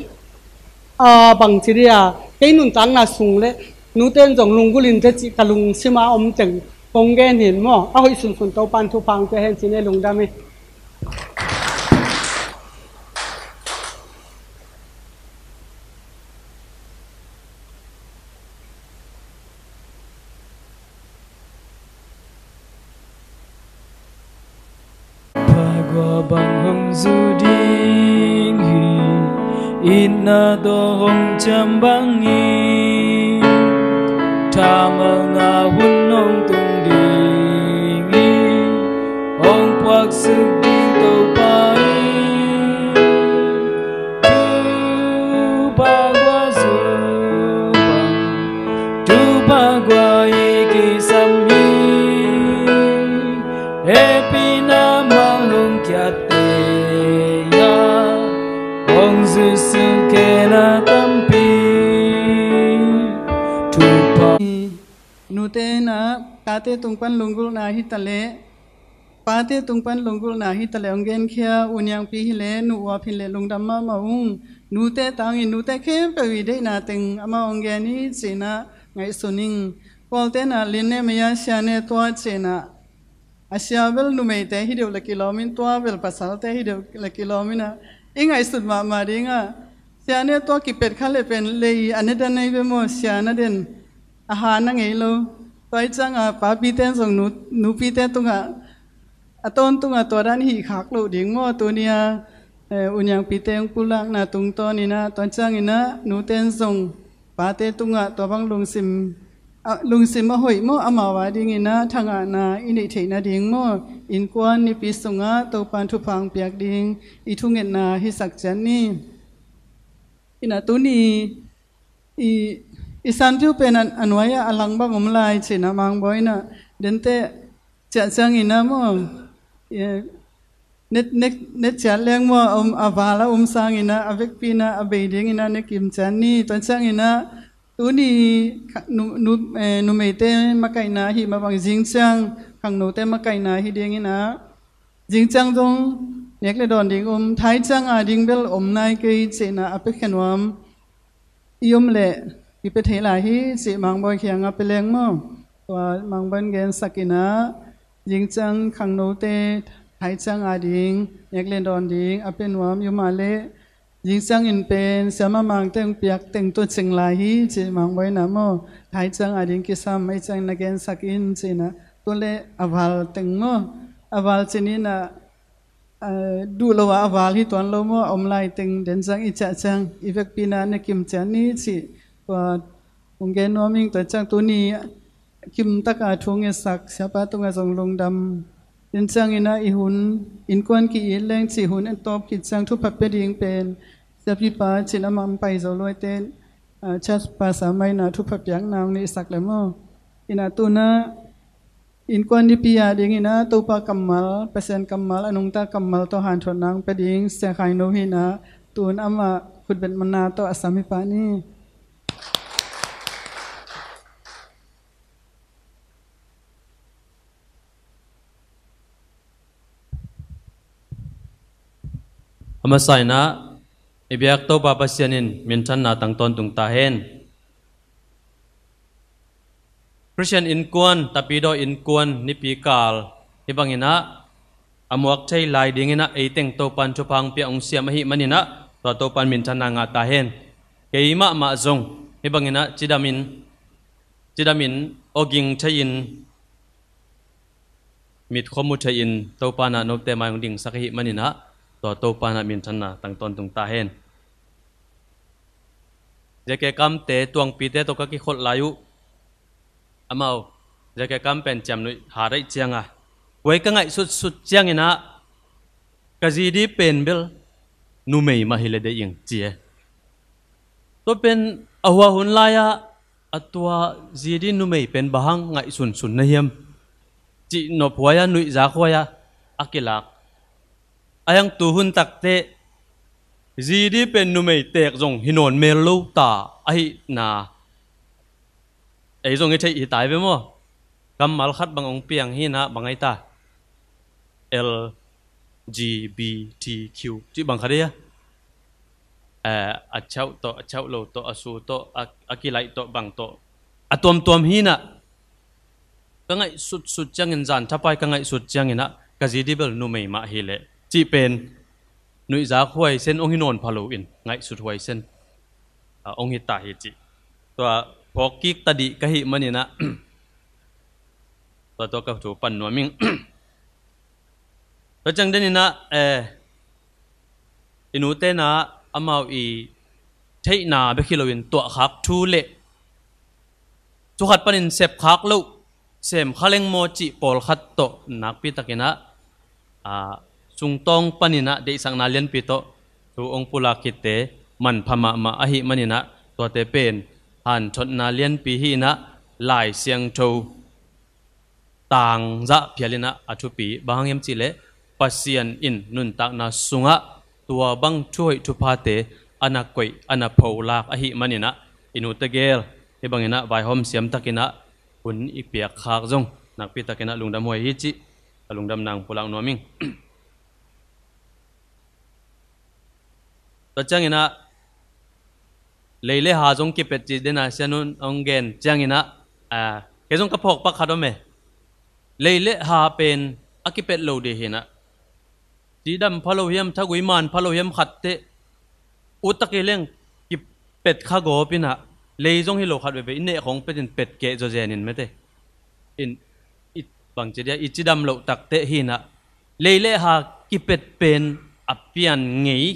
a, bangci dia, kei nuntakna sung le nute in zong lunggulh in teh cih ka lungsim a om teng kong gen hi in maw. A hoih sunsun Topa'n thupha hong pia hen ci-in ei lungdam hi. Pagua bang hong zu ding hi, itna tawh hong ciam bang hi, thamalna hun hong tung ding hi, hong puaksuk ding Topa hi. Nute in ah tate tung pan lunggulhna hi ta leh, pate tung pan lunggulhna hi ta leh hong genkhia, u Niangpi hi leh nu Uap hi leh lungdam mahmah ung. Nute tangin nute khempeuh i deihna teng amah hong gen hi ci-in ah ngaihsun ing. Pawlte in ah Lin ne mei a sia ne tua ci-in ah, a sia bel numeite hi deuh le kilawm in, tua bel pasalte hi deuh le kilawm in ah, i ngaihsut mahmah ding ah, sia ne tua kipet kha leh pen lei a ne dan ahi ve maw, sia na den a ha na ngei lo. Tua hi ciangah papite zong nu, nupite tungah a tawntung ah tua dan hih khak loh ding maw, tuni a, eh, u Niangpite hong pulakna tungtawn in ah, tua ciangin ah nute in zong pate tungah tua bang lungsim, a, lungsim a hoih maw, amau a dingin ah thangahna i neih theih nading maw, innkuan nipi sungah Topa'n thupha hong piak ding i thungetna hisak ciat ni. In ah tuni i, i santiu pen a, a nuai ah a lang bang om lai ci-in ah Mang Bawi in ah, denteh ciah ciangin ah maw, eh, net, net, net ciat leng maw, a om, a val a om sangin ah, a vekpi in ah a bei dingin ah ne kim ciat ni. Tua ciangin ah tuni kha-, nu, nu, eh, numeite makaihna ahih mah bang zing ciang khangnote makaihna hi dingin ah, zing ciang zong nek le dawn ding om, thai ciang a ding bel om nai kei ci-in ah a pia khe nuam. I om leh i pia thei lai hi cih Mang Bawi kiangah pia leng maw. Tua Mang Bawi in gensak in ah, zing ciang khangnote thai ciang a ding nek le dawn ding a pia nuam i om a leh, zing ciangin pen siamah Mangte hong piak teng tua cing lai hi cih Mang Bawi in ah maw, thai ciang a ding kisam, ahih ciangin na gensak in ci-in ah, tua leh a val teng maw, a val ci-in ah, eh, duh lo a, a val hi tuan lo maw, a om lai teng den ciang i ciah ciang i vekpi in ah ne kim ciat ni cih tua hong gen nuam ing. Tua ciang tuni kim taka thu ngetsak siapa tungah zong lungdam. Den ciangin ah i hun, innkuan ki-it leng cih hun en tawp khit ciang thupha pia ding pen siapipa Cin Amah hong pai zo luaite, ah, church pastor mah in ah thupha piakna hong neihsak leh maw. In ah tu-in ah innkuan nipi a dingin ah Topa kammal, Pasian kammal, a nungta kammal tawh hanthotna hong pia ding Sia Khai No hi-in ah, tu-in amah khutbetna tawh a sam hi pah ni. A masa in ah i biak Topa Pasian in minthanna tang tawntung ta hen. Khristian innkuan, Tapidaw innkuan nipi kal hih bangin ah a muak thei lai dingin ah ei teng Topa'n thupha hong pia hong siam ahih manin ah, tua Topa'n minthanna ngah ta hen. Kei mahmah zong hih bangin ah cidamin, cidamin awging thei-in, mit khua mu thei-in Topa'n ah note mai hong dingsak ahih manin ah, tua Topa'n ah minthanna tang tawntung ta hen. Zeke kamte, tuangpite tawh ka kikholh lai uh, amau zeke kam pen ciamnuih ha daih ciang a, huai ka ngaihsutsut ciangin ah ka zidi pen bel numei mah hi leh deih ing ci e. Tua pen a hua hun lai-ah a tua zidi numei pen bang hang ngaihsunsun na hiam cih nophuai-a, nuihzakhuai-a a kilak. A hiang tu hun takteh zidi pen numei teek zong hi nawn mel lo ta ahihna ei zong i theih hi ta hi ve maw. Kammal khat bang hong piang hi-in ah, bang ahi ta, L G B T Q cih bang khat hi a, eh, a chauh tawh, a chauh lo tawh, a su tawh, a, a kilaih tawh, bang tawh, a tuamtuam hi-in ah, ka ngaihsutsut ciangin, zan thapai ka ngaihsut ciangin ah ka zidi bel numei mah hi leh cih pen nuihzakhuai sen, hong hi nawn pha lo in ngaihsut huai sen, ah, hong hi ta hi cih tua phawk kik ta dih ka hih manin ah, tua, tua ka thu pan nuam ing. Tua ciang denin ah, eh, i nute in ah amau i theihna bek hi loin tuahkhak thu le thu khat panin sepkhak loh, semkha leng maw cih pawlkhat tawh nakpi takin ah, ah, sungtawng panin ah deihsakna lianpi tawh thu hong pulak khitte manpha mahmah ahih manin ah, tuate pen hanthotna lianpi hi-in ah, Lai Siangtho tangzah phial in ah a thupi bang hang hiam cih leh, Pasian in nuntakna sungah tua bang thuhoih thuphate a na koih, a na pholak ahih manin ah, i nute gel hih bangin ah vaihawm siam takin ah hun i piak khak zong nakpi takin ah lungdam huai hi cih ka lungdam nang pulak nuam ing. Tua ciangin ah lei le ha zong kipet cih den a sian un hong gen ciangin ah, ah, kei zong ka phawk pak khat om e. Lei le ha pen a kipet lo ding hi in ah, cidam pha lo hiam, thagui man pha lo hiam khat teh, ut tak hi leng kipet kha gawp in ah, lei zong hi lo khat veve i neh khong pet in pet keh zaw zen in mete. In i bangci dia i cidam loh tak teh hi in ah, lei le ha kipet pen a pian ngei,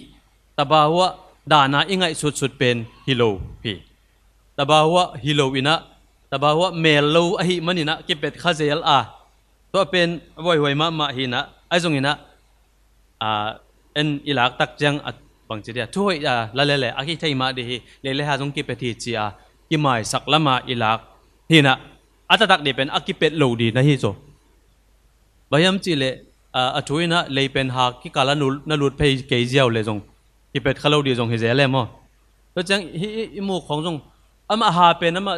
tabau ah dana i ngaihsutsut pen hi lo hi. Tabau ah hi lo in ah, tabau ah mel lo ahih manin ah kipet kha zel a, tua pen a buaihuai mahmah hi in ah, ahi zongin ah, a, en i lak tak ciang a bangci dia thuhoih a la lele a kithei mah ding hi, lei le ha zong kipet hi ci a kimaisak lam a i lak hi in ah, a taktak ding pen a kipet lo ding na hi zaw. Bang hiam cih leh, a, a thu in ah lei pen ha kikal ah na lut phei kei ziau le zong kipet kha lo ding zong hi zel e maw. Tua ciang hih i, i muk khong zong amah ha pen amah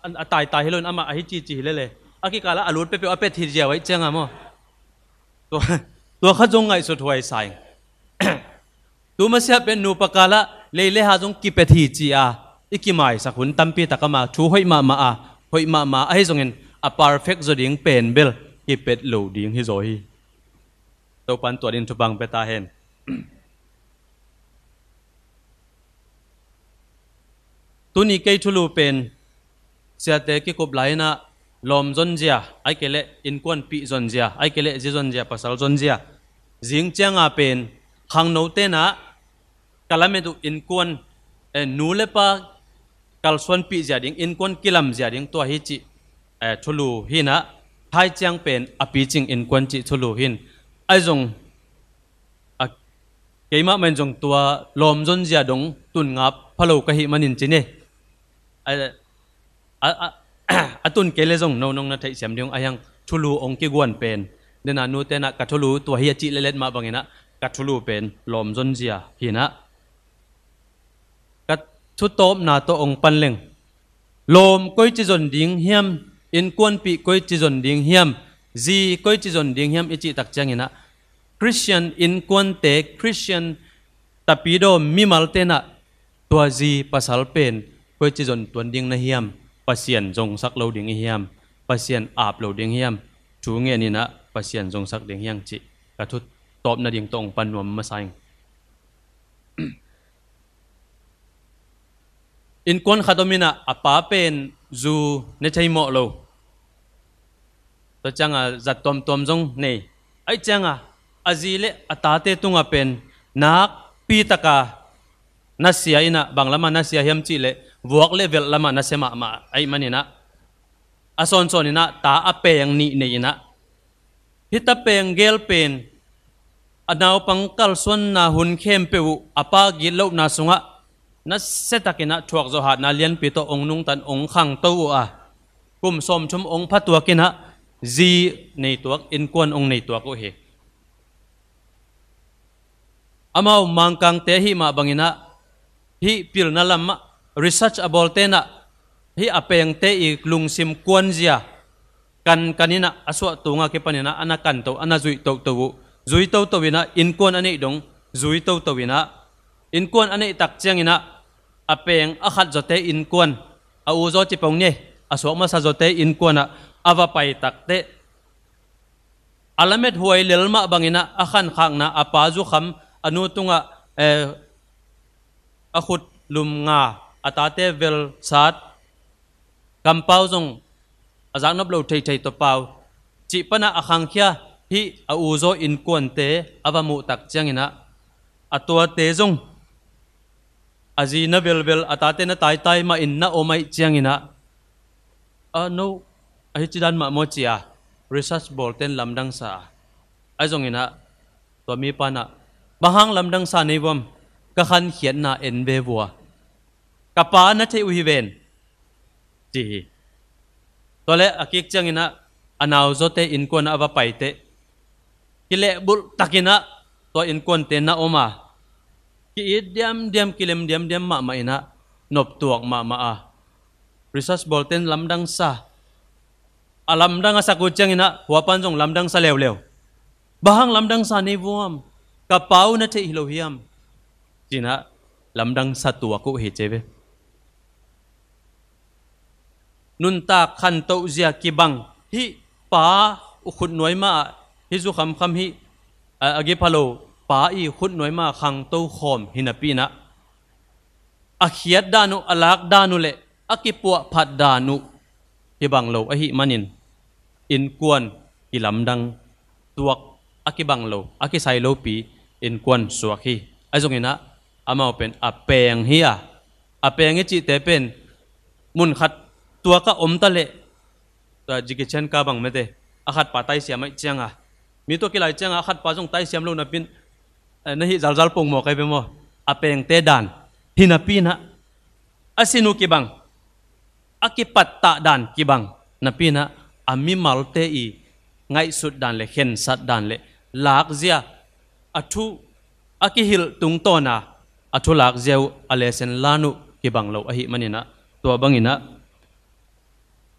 a, a taitai hi lo in amah ahi cici hi lele, a kikal ah a lut peuhpeuh a pet hi ziau ahih ciang a maw. Tua, tua khat zong ngaihsut huai sa ing. Tu masiah pen nupa kal ah lei le ha zong kipet hi ci a i kimaisak hun tampi tak a, ama thu hoih mahmah a, hoih mahmah ahi zongin a perfect zaw ding pen bel kipet lo ding hi zaw hi. Topan tua ding thupha pia ta hen. Tuni kei thulu pen siate kikup lai in ah lawm zonzia, ahih kei leh innkuanpih zonzia, ahih kei leh zi zonzia, pasal zonzia. Zing ciang a pen khangnote in ah ka lamet uh innkuan, eh, nu le pa kalsuanpih zia ding, innkuan kilam zia ding tua hi cih, eh, thulu hi in ah, thai ciang pen a picing innkuan cih thulu hi in. Ahi zong a, keimah mah in zong tua lawm zonzia dong tun ngap pha lo ka hih manin ci ni. A, a, a, a tun kei le zong no nong na theihsiam ding uh ahi hang, thulu hong kiguan pen. Den a nute in ah ka thulu tua hi a cih letlet mah bangin ah ka thulu pen lawm zonzia hi in ah. Ka thutawpna tawh hong pan leng. Lawm koici zon ding hiam, innkuanpih koici zon ding hiam, zi koici zon ding hiam i cih tak ciangin ah, Khristian innkuante, Khristian tapidaw mimalte in ah tua zi pasal pen koici zon tuan ding na hiam, Pasian zongsak lo ding i hiam, Pasian ap lo ding hiam, thu ngen in ah Pasian zongsak ding hiam cih ka thutawp nading tawh hong pan nuam masa ing. Innkuan khat om in ah a pa pen zu ne thei mawh lo. Tua ciang a zat tuamtuam zong nei. Ahih ciang a a zi le a tate tungah pen nakpi tak a nasia in ah, bang lam a nasia hiam cih leh vuak le velh lam a nasia mahmah ahih manin ah, a sawnsawn in ah ta a peng nih nei in ah, hih ta peng gel pen a naupang kalsuanna hun khempeuh uh a pa gitlohna sungah nasia takin ah thuakzawh hatna lianpi tawh hong nungta in hong khangto uh a, kum sawmthum hong phatuak in ah zi nei tuak, innkuan hong nei tuak uh hi. Amau Mangkangte ahih mah bangin ah, hih pilna lam ah research a bawlte in ah, hih a pengte i lungsim kuanzia kankan in ah, a suah tung a kipan in ah a na kanto, a na zuih toto uh. Zui toto in ah, innkuan a neih dong zui toto in ah, innkuan a neih tak ciangin ah, a peng a khat zawte innkuan, a u zaw ci pong ni, a suak masa zawte innkuan ah a va pai tak teh, a lamet huai lel mah bangin ah a khankhakna, a pa zukham, a nu tungah, eh, a khut lum nga, a tate vel sat, kampau zong a zaknop lo theithei tawh pau cih pan ah a khangkhia hih a u zaw innkuante a va muh tak ciangin ah, a tuate zong a zi na velvel, a tate na taitai mah in na om ahih ciangin ah, a no, a hi ci dan mah maw ci a, research bawlte in lamdang sa a. Ahi zongin ah, tua mipa in ah, bang hang lamdang sa na hi vuam, ka khankhiatna en ve vua, ka pa na theih uh hi ven, ci hi. Tua leh a kik ciangin ah, a nau zawte innkuan ah a va pai teh, kilehbulh takin ah tua innkuante na om a, ki-it diamdiam, kilem diamdiam mahmah in ah, noptuak mahmah a, research bawlte in lamdang sa, A lamdang a sak uh ciangin ah, hua pan zong lamdang sa leuleu. Bang hang lamdang sa nei vuam? Ka pa uh na theih hi lo hiam? Ci-in ah lamdang sa tuak uh hi ci ve. Nuntak khantoh zia kibang hih pa uh khutnuai mah ah, hih zu khamkham hih, a, a gipha lo pa i khutnuai mah ah khangto khawm hi napi-in ah, a khiat dan uh, a lak dan uh le a kipuahphat dan uh kibang lo ahih manin, innkuan kilamdang tuak, a kibang lo, a kisai lopi innkuan suak hi. Ahi zongin ah, amau pen a peng hi a, a peng i cihte pen mun khat tuak ah om ta leh, tua Jackie Chan ka bang mete, a khatpa taisiam ahih ciangin, mi tua kilai ciangin a khatpa zong taisiam lo napi-in, eh, na hih zalzal pongmawk ahi ve maw? A pengte dan hi napi-in ah, a sin uh kibang, a kipattah dan kibang napi-in ah, a mimalte i ngaihsut dan le khensat dan le lakzia, a thu, a kihilh tungtawn a, a thu lakzia uh, a lesen lan uh kibang lo ahih manin ah, tua bangin ah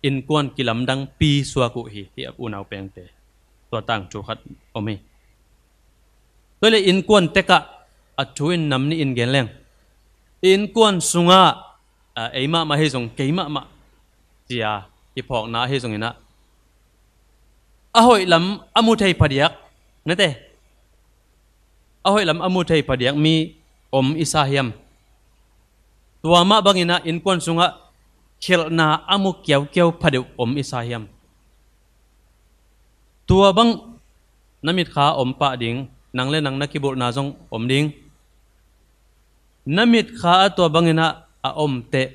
innkuan kilamdangpi suak uh hi, hih a unau pengte. Tua tangthu khat om hi. Tua leh innkuan tek ah a thu in nam nih in gen leng, innkuan sungah, a, ei mahmah hi zong, kei mahmah, ci-a kiphawkna ahi zongin ah, a hoih lam a mu thei phadiak, nate, a hoih lam a mu thei phadiak mi om i sa hiam? Tua mah bangin ah innkuan sungah khialhna a mu kiaukiau phadeuh om i sa hiam? Tua bang na mitkha om pah ding, nang le nang na kibulhna zong om ding. Na mitkha ah tua bangin ah a om teh,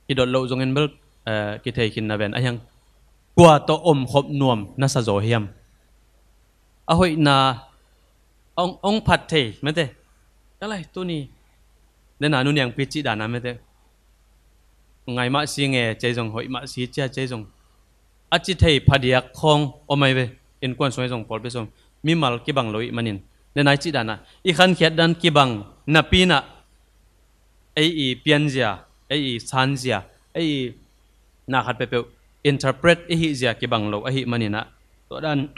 kidot loh zongin bel, eh, kithei khin na ven a hiang. Kua tawh omkhop nuam na sa zaw hiam? A hoihna hong, hong phat thei mete. Ka lai tuni, dena nu niangpi cih dana mete, ngai mah si nge cei zong, hoih mah si cia cei zong, a ci thei phadiak khawng om ahi ve. Innkuan sung ahi zong, pawlpi sung, mimal kibang lo ih manin, dena i cih dana i khankhiat dan kibang napi-in ah, ei i pianzia, ei i sanzia, ei i na khat peuhpeuh interpret i hihzia kibang lo ahih manin ah, tua dan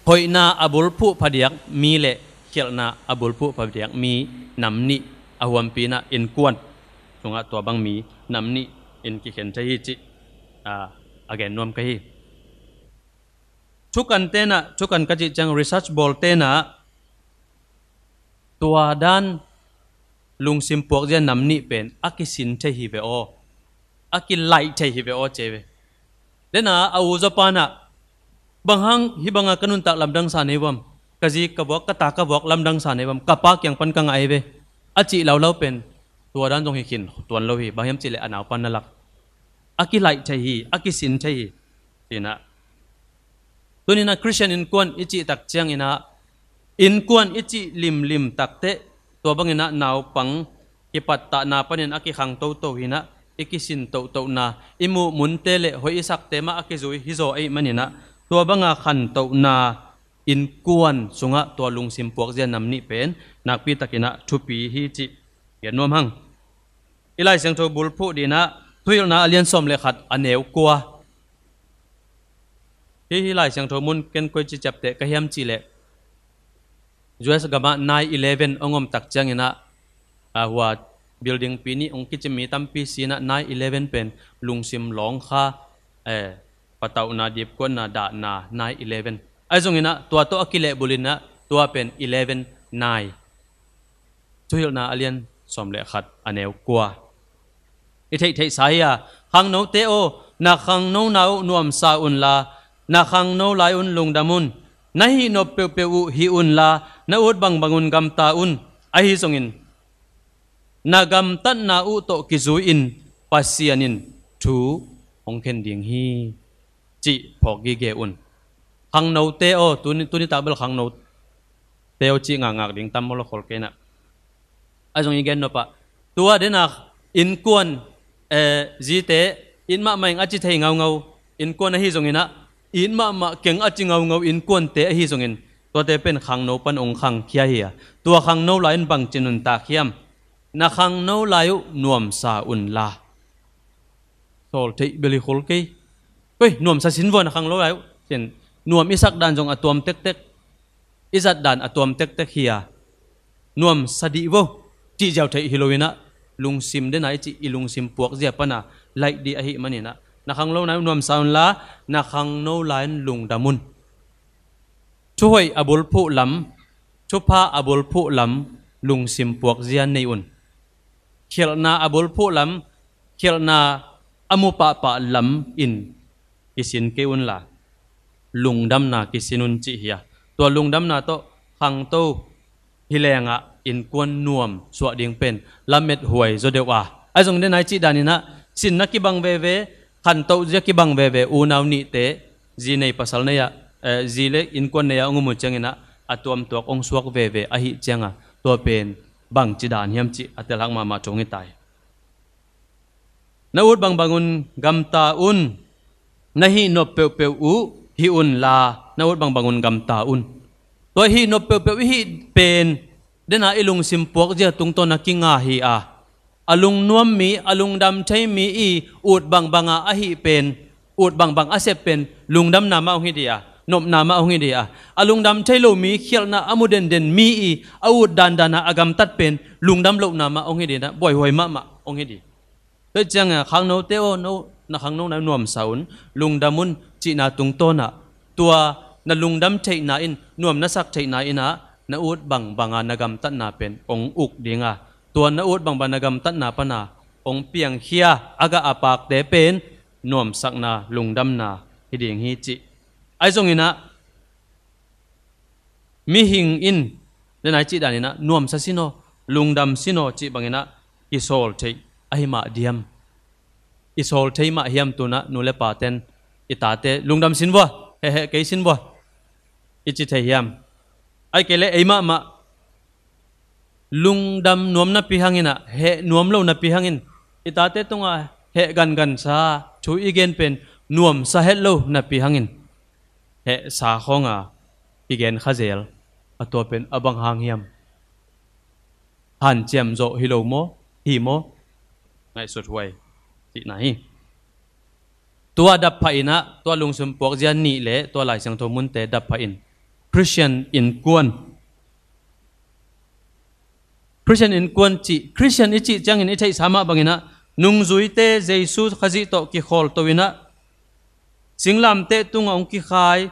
hoihna a bulphuh phadiak mi le khialhna a bulphuh phadiak mi nam nih a huampi-in ah innkuan sungah tua bang mi nam nih in kikhen thei hi cih, a, a gen nuam ka hi. Thukan tenah, thukan ka cih ciang research bawl tenah, tua dan lungsim puakzia nam nih pen a kisin thei hi ve aw, a kilaih thei hi ve aw ci ve. Dena a u zaw panah, bang hang hih banga ka nuntak lamdang sa nei vuam? Ka zi ka vuak, ka ta ka vuak lamdang sa nei vuam? Ka pa kiang pan ka ngah ahi ve, a cih laulau pen tua dan zong hi khin tuan lo hi. Bang hiam cihleh a nau pan na lak, a kilaih thei hi, a kisin thei hi. Ci-in ah, tuni-in ah Khristian innkuan i cih tak ciangin ah, innkuan i cih limlim tak teh, tua bangin ah naupang kipattahna panin a kikhang toto hi-in ah, i kisin tohtohna, i muh munte le hoih i sakte mah a kizui hi zaw ahih manin ah, tua banga khantohna innkuan sungah tua lungsim puakzia nam nih pen nakpi takin ah thupi hi cih gen nuam hang. I Lai Siangtho bulphuh dingin ah Thuhilhna a lian sawm le khat, a neu kua. Hih, hih Lai Siangtho mun ken koi ci ciapteh ka hiam cihleh, U S gamah nine eleven hong om tak ciangin ah, a, hua building pi nih hong kicim mi tampi si-in ah, nine eleven pen lungsim lawngkha, eh, patauhna, dipkuatna, dahna, nine eleven. Ahi zongin ah tua tawh a kilehbulhin ah, tua pen eleven nine. Thuhilhna a lian sawm le khat, a neu kua. I theihtheihsa hi a, khangnote aw, na khangnona uh nuamsa unla, na khangno lai un lungdam un. Na hihnop peuhpeuh uh hih unla, na ut bangbang un gamta un. Ahi zongin, na gamtatna uh tawh kizui-in Pasian in thu hong khen ding hi, cih phawk gige un. Khangnote aw, tuni, tuni tak bel khangnote aw cih ngakngak ding tam maw, la khol kei-in ah. Ahi zong i gen nop ah, tua dena innkuan, eh, zite, it mahmah ing a ci thei ngaungau innkuan ahi zongin ah, it mahmah keng a ci ngaungau innkuante ahi zongin, tuate pen khangno pan hong khangkhia hi a, tua khangno lai-in bangci nuntak hiam? Na khangno lai uh nuamsa unla. Thawl theih bel hi khol kei. Koi, nuamsa sin vua na khangno lai uh. Cin, nuam i sak dan zong a tuam tektek, i zat dan a tuam tektek hi a, nuamsa dih vo, cih ziau theih hi lo in ah, lungsim dena i cih i lungsim puakzia pana laih dih ahih manin ah, na khangno nai uh nuamsa un la, na khangno lai un lungdam un. Thuhoih a bulphuh lam, thupha a bulphuh lam, lungsim puakzia nei un. Khialhna a bulphuh lam, khialhna a mu pahpah lam in kisin kei un la, lungdamna kisin un cih hi a. Tua lungdamna tawh khangto hi lengah innkuan nuam suah ding pen lamethuai zaw deuh a. Ahi zong dena i cih dan in ah, sinna kibang veve, khantoh zia kibang veve, unau nihte, zi nei pasal nei ah, eh, zi le innkuan nei ah hong um uh ciangin ah, a tuamtuak hong suak veve ahih ciangah, tua pen bangci dan hiam cih a telhak mahmah thu hi ta hi. Na ut bangbang un gamta un, na hih nop peuhpeuh uh hih un la, na ut bangbang un gamta un. Tua hih nop peuhpeuh i hih pen, dena i lungsim puakzia tungtawn a kinga hi a. A lungnuam mi, a lungdam thei mi i ut bangbanga a hih pen, ut bangbang a sep pen, lungdamna mah hong hi dih a, nopna mah hong hi dih a. A lungdam thei lo mi, khialhna a mu denden mi i a ut dandana a gamtat pen, lungdam lohna mah hong hi dih a, buaihuai mahmah hong hi dih. Tua ciangin khangnote aw, no, na khangno nai uh nuamsa un, lungdam un cihna tungtawnah, tua na lungdam theihna in, nuam na sak theihna in ah, na ut bangbanga na gamtatna pen hong uk ding a, tua na ut bangbang na gamtatna pana hong piangkhia a gah a pakte pen nuamsakna, lungdamna hi ding hi cih. Ahi zongin ah, mihing in, dena i cih dan in ah, nuamsa sin aw, lungdam sin aw cih bangin ah, i sawl theih ahi mah diam? I sawl thei mah hiam? Tu-in ah nu le paten i tate lungdam sin vua, hehheh kei sin vua, i ci thei hiam? Ahih kei leh ei mahmah lungdam nuam napi hangin ah, heh nuam lo napi hangin, i tate tungah heh gangansa thu i gen pen nuamsa het lo napi hangin, hehsa khawnga kigen kha zel, a tua pen a bang hang hiam? Hanciam zawh hi lo maw, hi maw? Ngaihsut huai cihna hi. Tua dap phah in ah, tua lungsim puakzia nih le tua Lai Siangtho munte dap phah in, Khristian innkuan, Khristian innkuan cih, Khristian i cih ciangin i theihsa mah bangin ah, nungzuite Jesu Khazih tawh kikhawlto in ah, singlamteh tungah hong kikhai,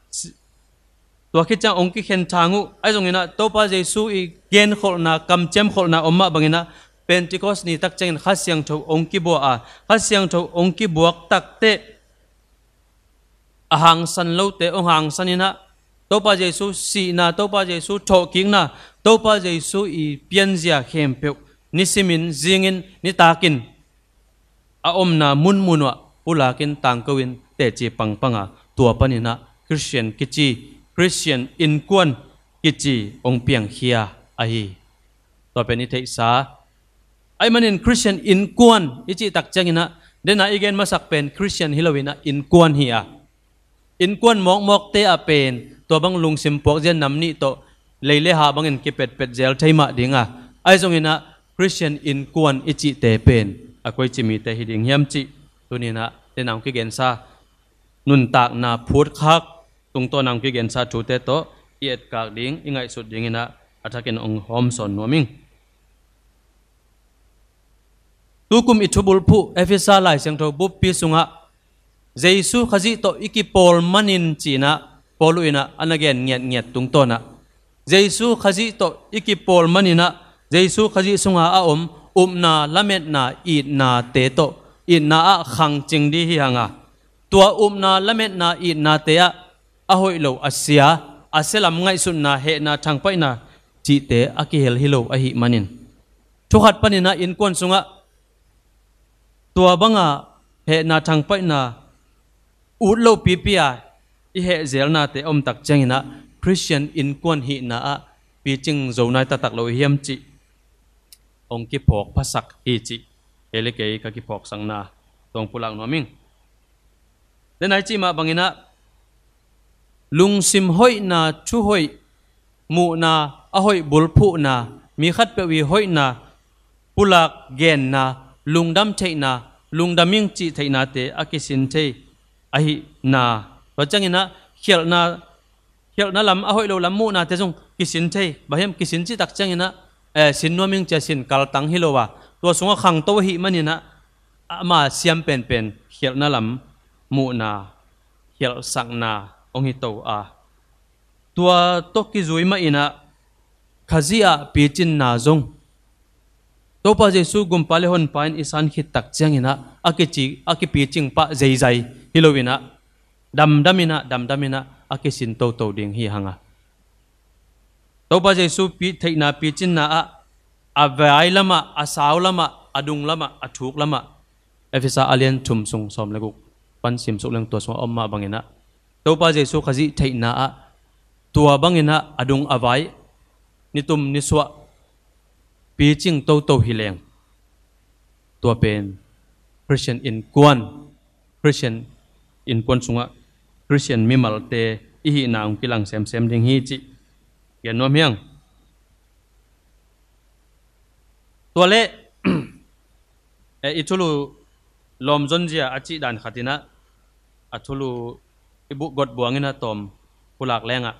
si-, tua khit ciang hong kikhen thang uh, ahi zongin ah Topa Jesu i genkholhna, kamciamkholhna om mah bangin ah, Pentecost ni tak ciangin Kha Siangtho hong kibua a, Kha Siangtho hong kibuak takteh, a hangsan lote hong hangsan in ah, Topa Jesu sihna, Topa Jesu thawhkikna, Topa Jesu i pianzia khempeuh nisimin, zingin, nitakin a omna munmun uah pulakin, tangko in, teci pangpanga, tua panin ah Khristian kici, Khristian innkuan kici hong piangkhia ahi. Tua pen i theihsa. Ahih manin Khristian innkuan i cih tak ciangin ah, dena i gen masak pen Khristian hi lo in ah, innkuan hi a. Innkuan mawkmawkte ah pen tua bang lungsim puakzia nam nih tawh lei le ha bangin kipetpet zel thei mah ding a. Ahi zongin ah Khristian innkuan i cihte pen a koici mite hi ding hiam cih tuni-in ah dena hong kigensa, nuntakna phutkhak tungtawn a hong kigensa thute tawh i etkak ding, i ngaihsut dingin ah a thakin hong hawmsawn nuam ing. Tukum i thubulphuh Efesa Lai Siangtho buppi sungah Jesu Khazih tawh i kipawl manin ci-in ah Paul in ah a na gen ngiatngiat tungtawn ah, Jesu Khazih tawh i kipawl manin ah, Jesu Khazih sunga a om upna, lametna, itnate tawh, itna ah khangcing ding hi hang a, tua upna, lametna, itnate ah a hoih lo, a sia, a sia lam ngaihsutna, hehna, thangpaihna cihte a kihel hi lo ahih manin, thu khat panin ah innkuan sungah tua banga hehna, thangpaihna ut loh pipi a i hehzelnate a om tak ciangin ah, Khristian innkuan hihna ah picing zo nai taktak lo i hiam cih hong kiphawk phasak hi cih kei le kei ka kiphawksakna tawh pulak nuam ing. Dena i cih mah bangin ah, lungsim hoihna, thu hoih, muhna, a hoih bulphuhna, mi khatpeuh i hoihna, pulak genna, lungdam theihna, lungdam ing cih theihnate a kisin thei ahihna. Tua cianginah khialhna, khialhna lam, a hoih lo lam muhnate zong kisin thei. Bang hiam, kisin cih tak cianginah, eh, sin nuam ing cia sin kaltang hi lo a, tua sungah khangto ahih maninah ama siam penpen khialhna lam muhna, khialhsakna hong hi to a. Tua tawh kizui mahinah Khazih ah picinna zong, Topa Jesu gumpa le honpa in i san khit tak cianginah a kici, a kipicing pah zeizai hi loinah, damdaminah, damdaminah a kisin toto ding hi hang a. Topa Jesu pi, theihna picinna ah, a vai lamah, a sau lamah, a dung lamah, a thuk lamah, Efesa a lian thum sung sawm le guk pan simsuk leng tua sungah om mah banginah, Topa Jesu Khazih theihna ah tua banginah a dung a vai, nitum nisuah picing toto hi leng, tua pen Khristian innkuan, Khristian innkuan sungah Khristian mimalte i hihna hong kilang semsem ding hi cih gen nuam hiang. Tua leh, eh, i thulu lawm zonzia a cih dan khatinah, a thulu i buh got buanginah tawm pulak lengah,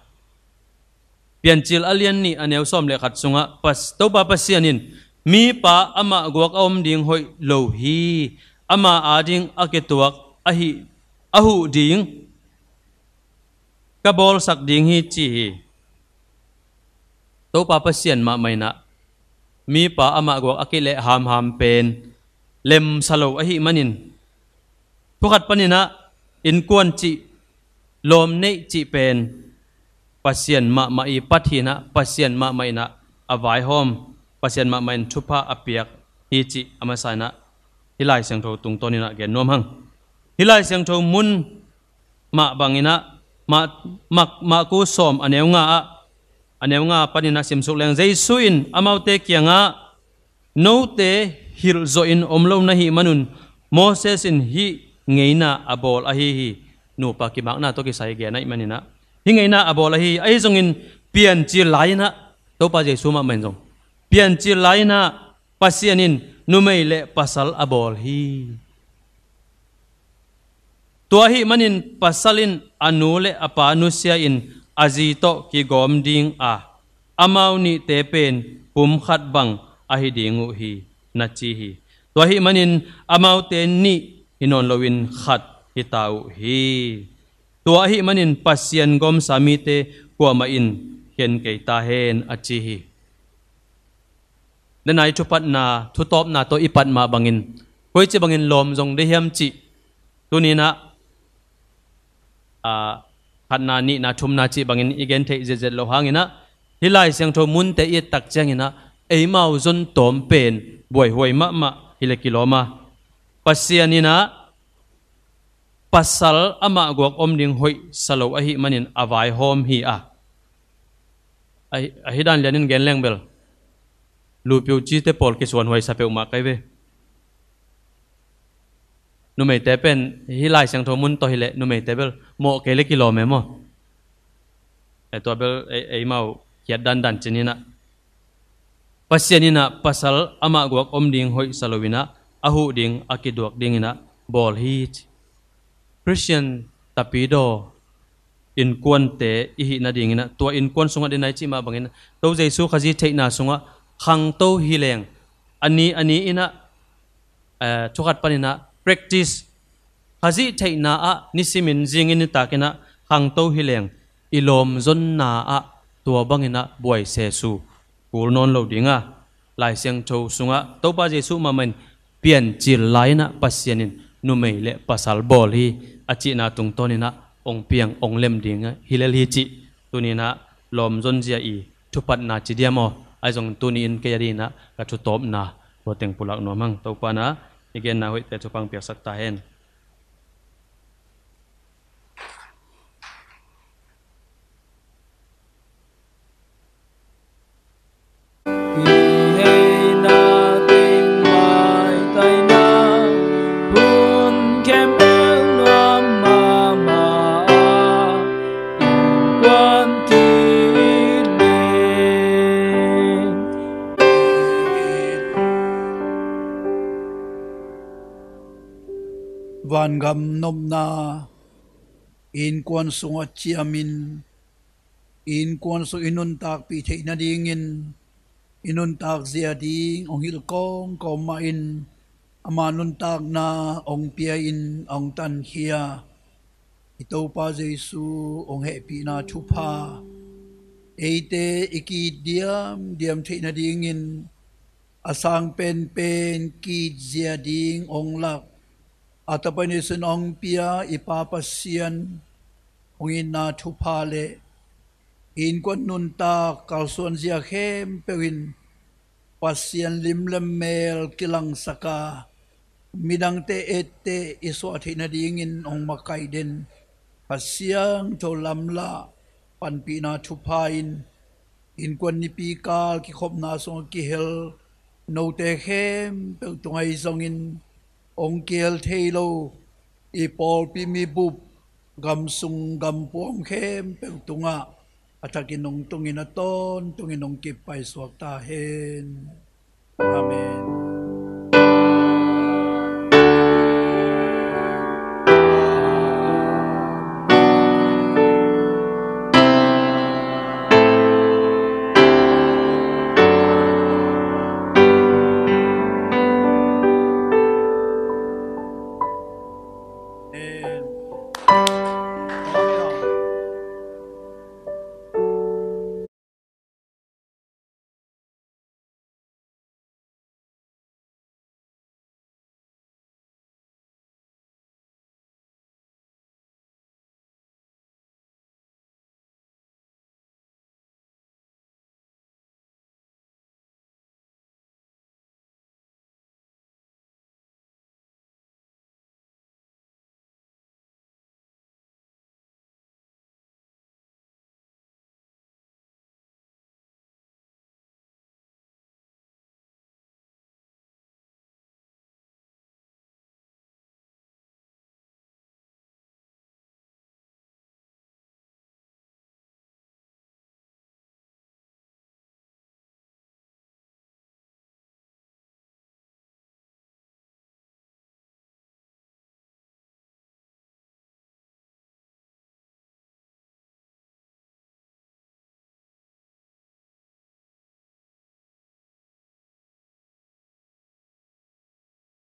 Piancil a lian nih a neu sawm le khat sungah Pas-, Topa Pasian in, mipa amah guak a om ding hoih lo hi, ama ading a kituak ahi, a huh ding ka bawlsak ding hi ci hi. Topa Pasian mahmah inah mipa amah guak a kileh hamham pen lemsa lo ahih manin, thukhat paninah innkuan cih, lawm neih cih pen Pasian mahmah i pat hinah, Pasian mahmah inah a vaihawm, Pasian mahmah in thupha a piak hi cih a masa inah hih Lai Siangtho tungtawninah gen nuam hang. Hih Lai Siangtho mun mah banginah, mah, mah, Marku sawm a neu nga ah, a neu nga paninah simsuk leng, Jesu in amaute kiangah, note hilh zawhin om lo na hih manun Moses in hih ngeina a bawl ahi hi. Nupa kimakna tawh kisai gen ahih maninah hih ngeina a bawl ahi hi. Ahi zongin Piancil lai-inah, Topa Jesu mahmah in zong Piancil lai-inah Pasian in numei le pasal a bawl hi. Tua ahih manin pasal in a nu le a pa nusia-in a zi tawh kigawm ding a, amau nihte pen pum khat bang ahi ding uh hi, na ci hi. Tua ahih manin amaute nih hi nawn loin khat hi ta uh hi. Tua ahih manin Pasian gawmsa mite kuamah in khen kei ta hen, a ci hi. Denai thupatna, thutawpna tawh i pat mah bangin, koici bangin lawm zong dei hiam cih, tuninah, a, khatna, nihna, thumna cih bangin i gen theih zetzet loh hanginah, hih Lai Siangtho munte i et tak cianginah, eimau zon tawm pen buaihuai mahmah hi le kilawm a. Pasian inah pasal amah guak om ding hoih sa lo ahih manin a vaihawm hi a. Ahi, ahi dan lianin gen leng bel, lupiu cite pawl kisuanhuai sa peuhmah kai ve. Numeite pen hih Lai Siangtho mun tawh hileh numeite bel mawh kei le kilawm e maw. E tua bel ei, eimau kiat dandan cininah, Pasian inah pasal amah guak om ding hoih sa loinah a huh ding, a kiduak dinginah bawl hi ci. Khristian tapidaw innkuante i hih nadinginah, tua innkuan sungah denai cih mah bangin To Jesu Khazih theihna sungah khangto hi leng, a ni a ni inah, eh, thukhat paninah practice, Khazih theihna ah nisimin zingin nitakinah khangto hi leng, i lawmzonna ah tua banginah buai sesu kul nawn lo dinga, Lai Siangtho sungah Topa Jesuh mahmah in Piancil lai-inah Pasian in numei le pasal bawl hi a cihna tungtawninah ong piang, ong lem ding hi lel hi cih tuninah lawmzonzia i thupatna ci diam aw? Ahi zong tuni-in kei a dinah ka thutawpna tua teng pulak nuam hang. Topa na i genna hoihte thupha piaksak ta hen. Vangam nopna innkuan sungah ciamin, innkuan sung i nuntakpih theih nadingin i nuntak zia ding hong hilh kawmkawm mahin ama nuntakna hong pia-in hong tankhia i Topa Jesu hong hehpihna thupha, eite i ki-it diamdiam theih nadingin a sang penpen ki-it zia ding hong lak a tapai neisun hong pia i Pa Pasian hong itna thupha le innkuan nuntak kalsuan zia khempeuh in Pasian lim le mel kilangsak a, midangte etteh i suah theih nadingin hong makaih den Kha Siangtho lamlah panpihna thupha in innkuan nipi kal kikhopna sungah kihel note khempeuh tungah ahi zongin hong kihel thei lo i pawlpi mibup, gamsung gampuam khempeuh tungah a thakin hong tungin a tawntungin hong kipaisuak ta hen. Amen.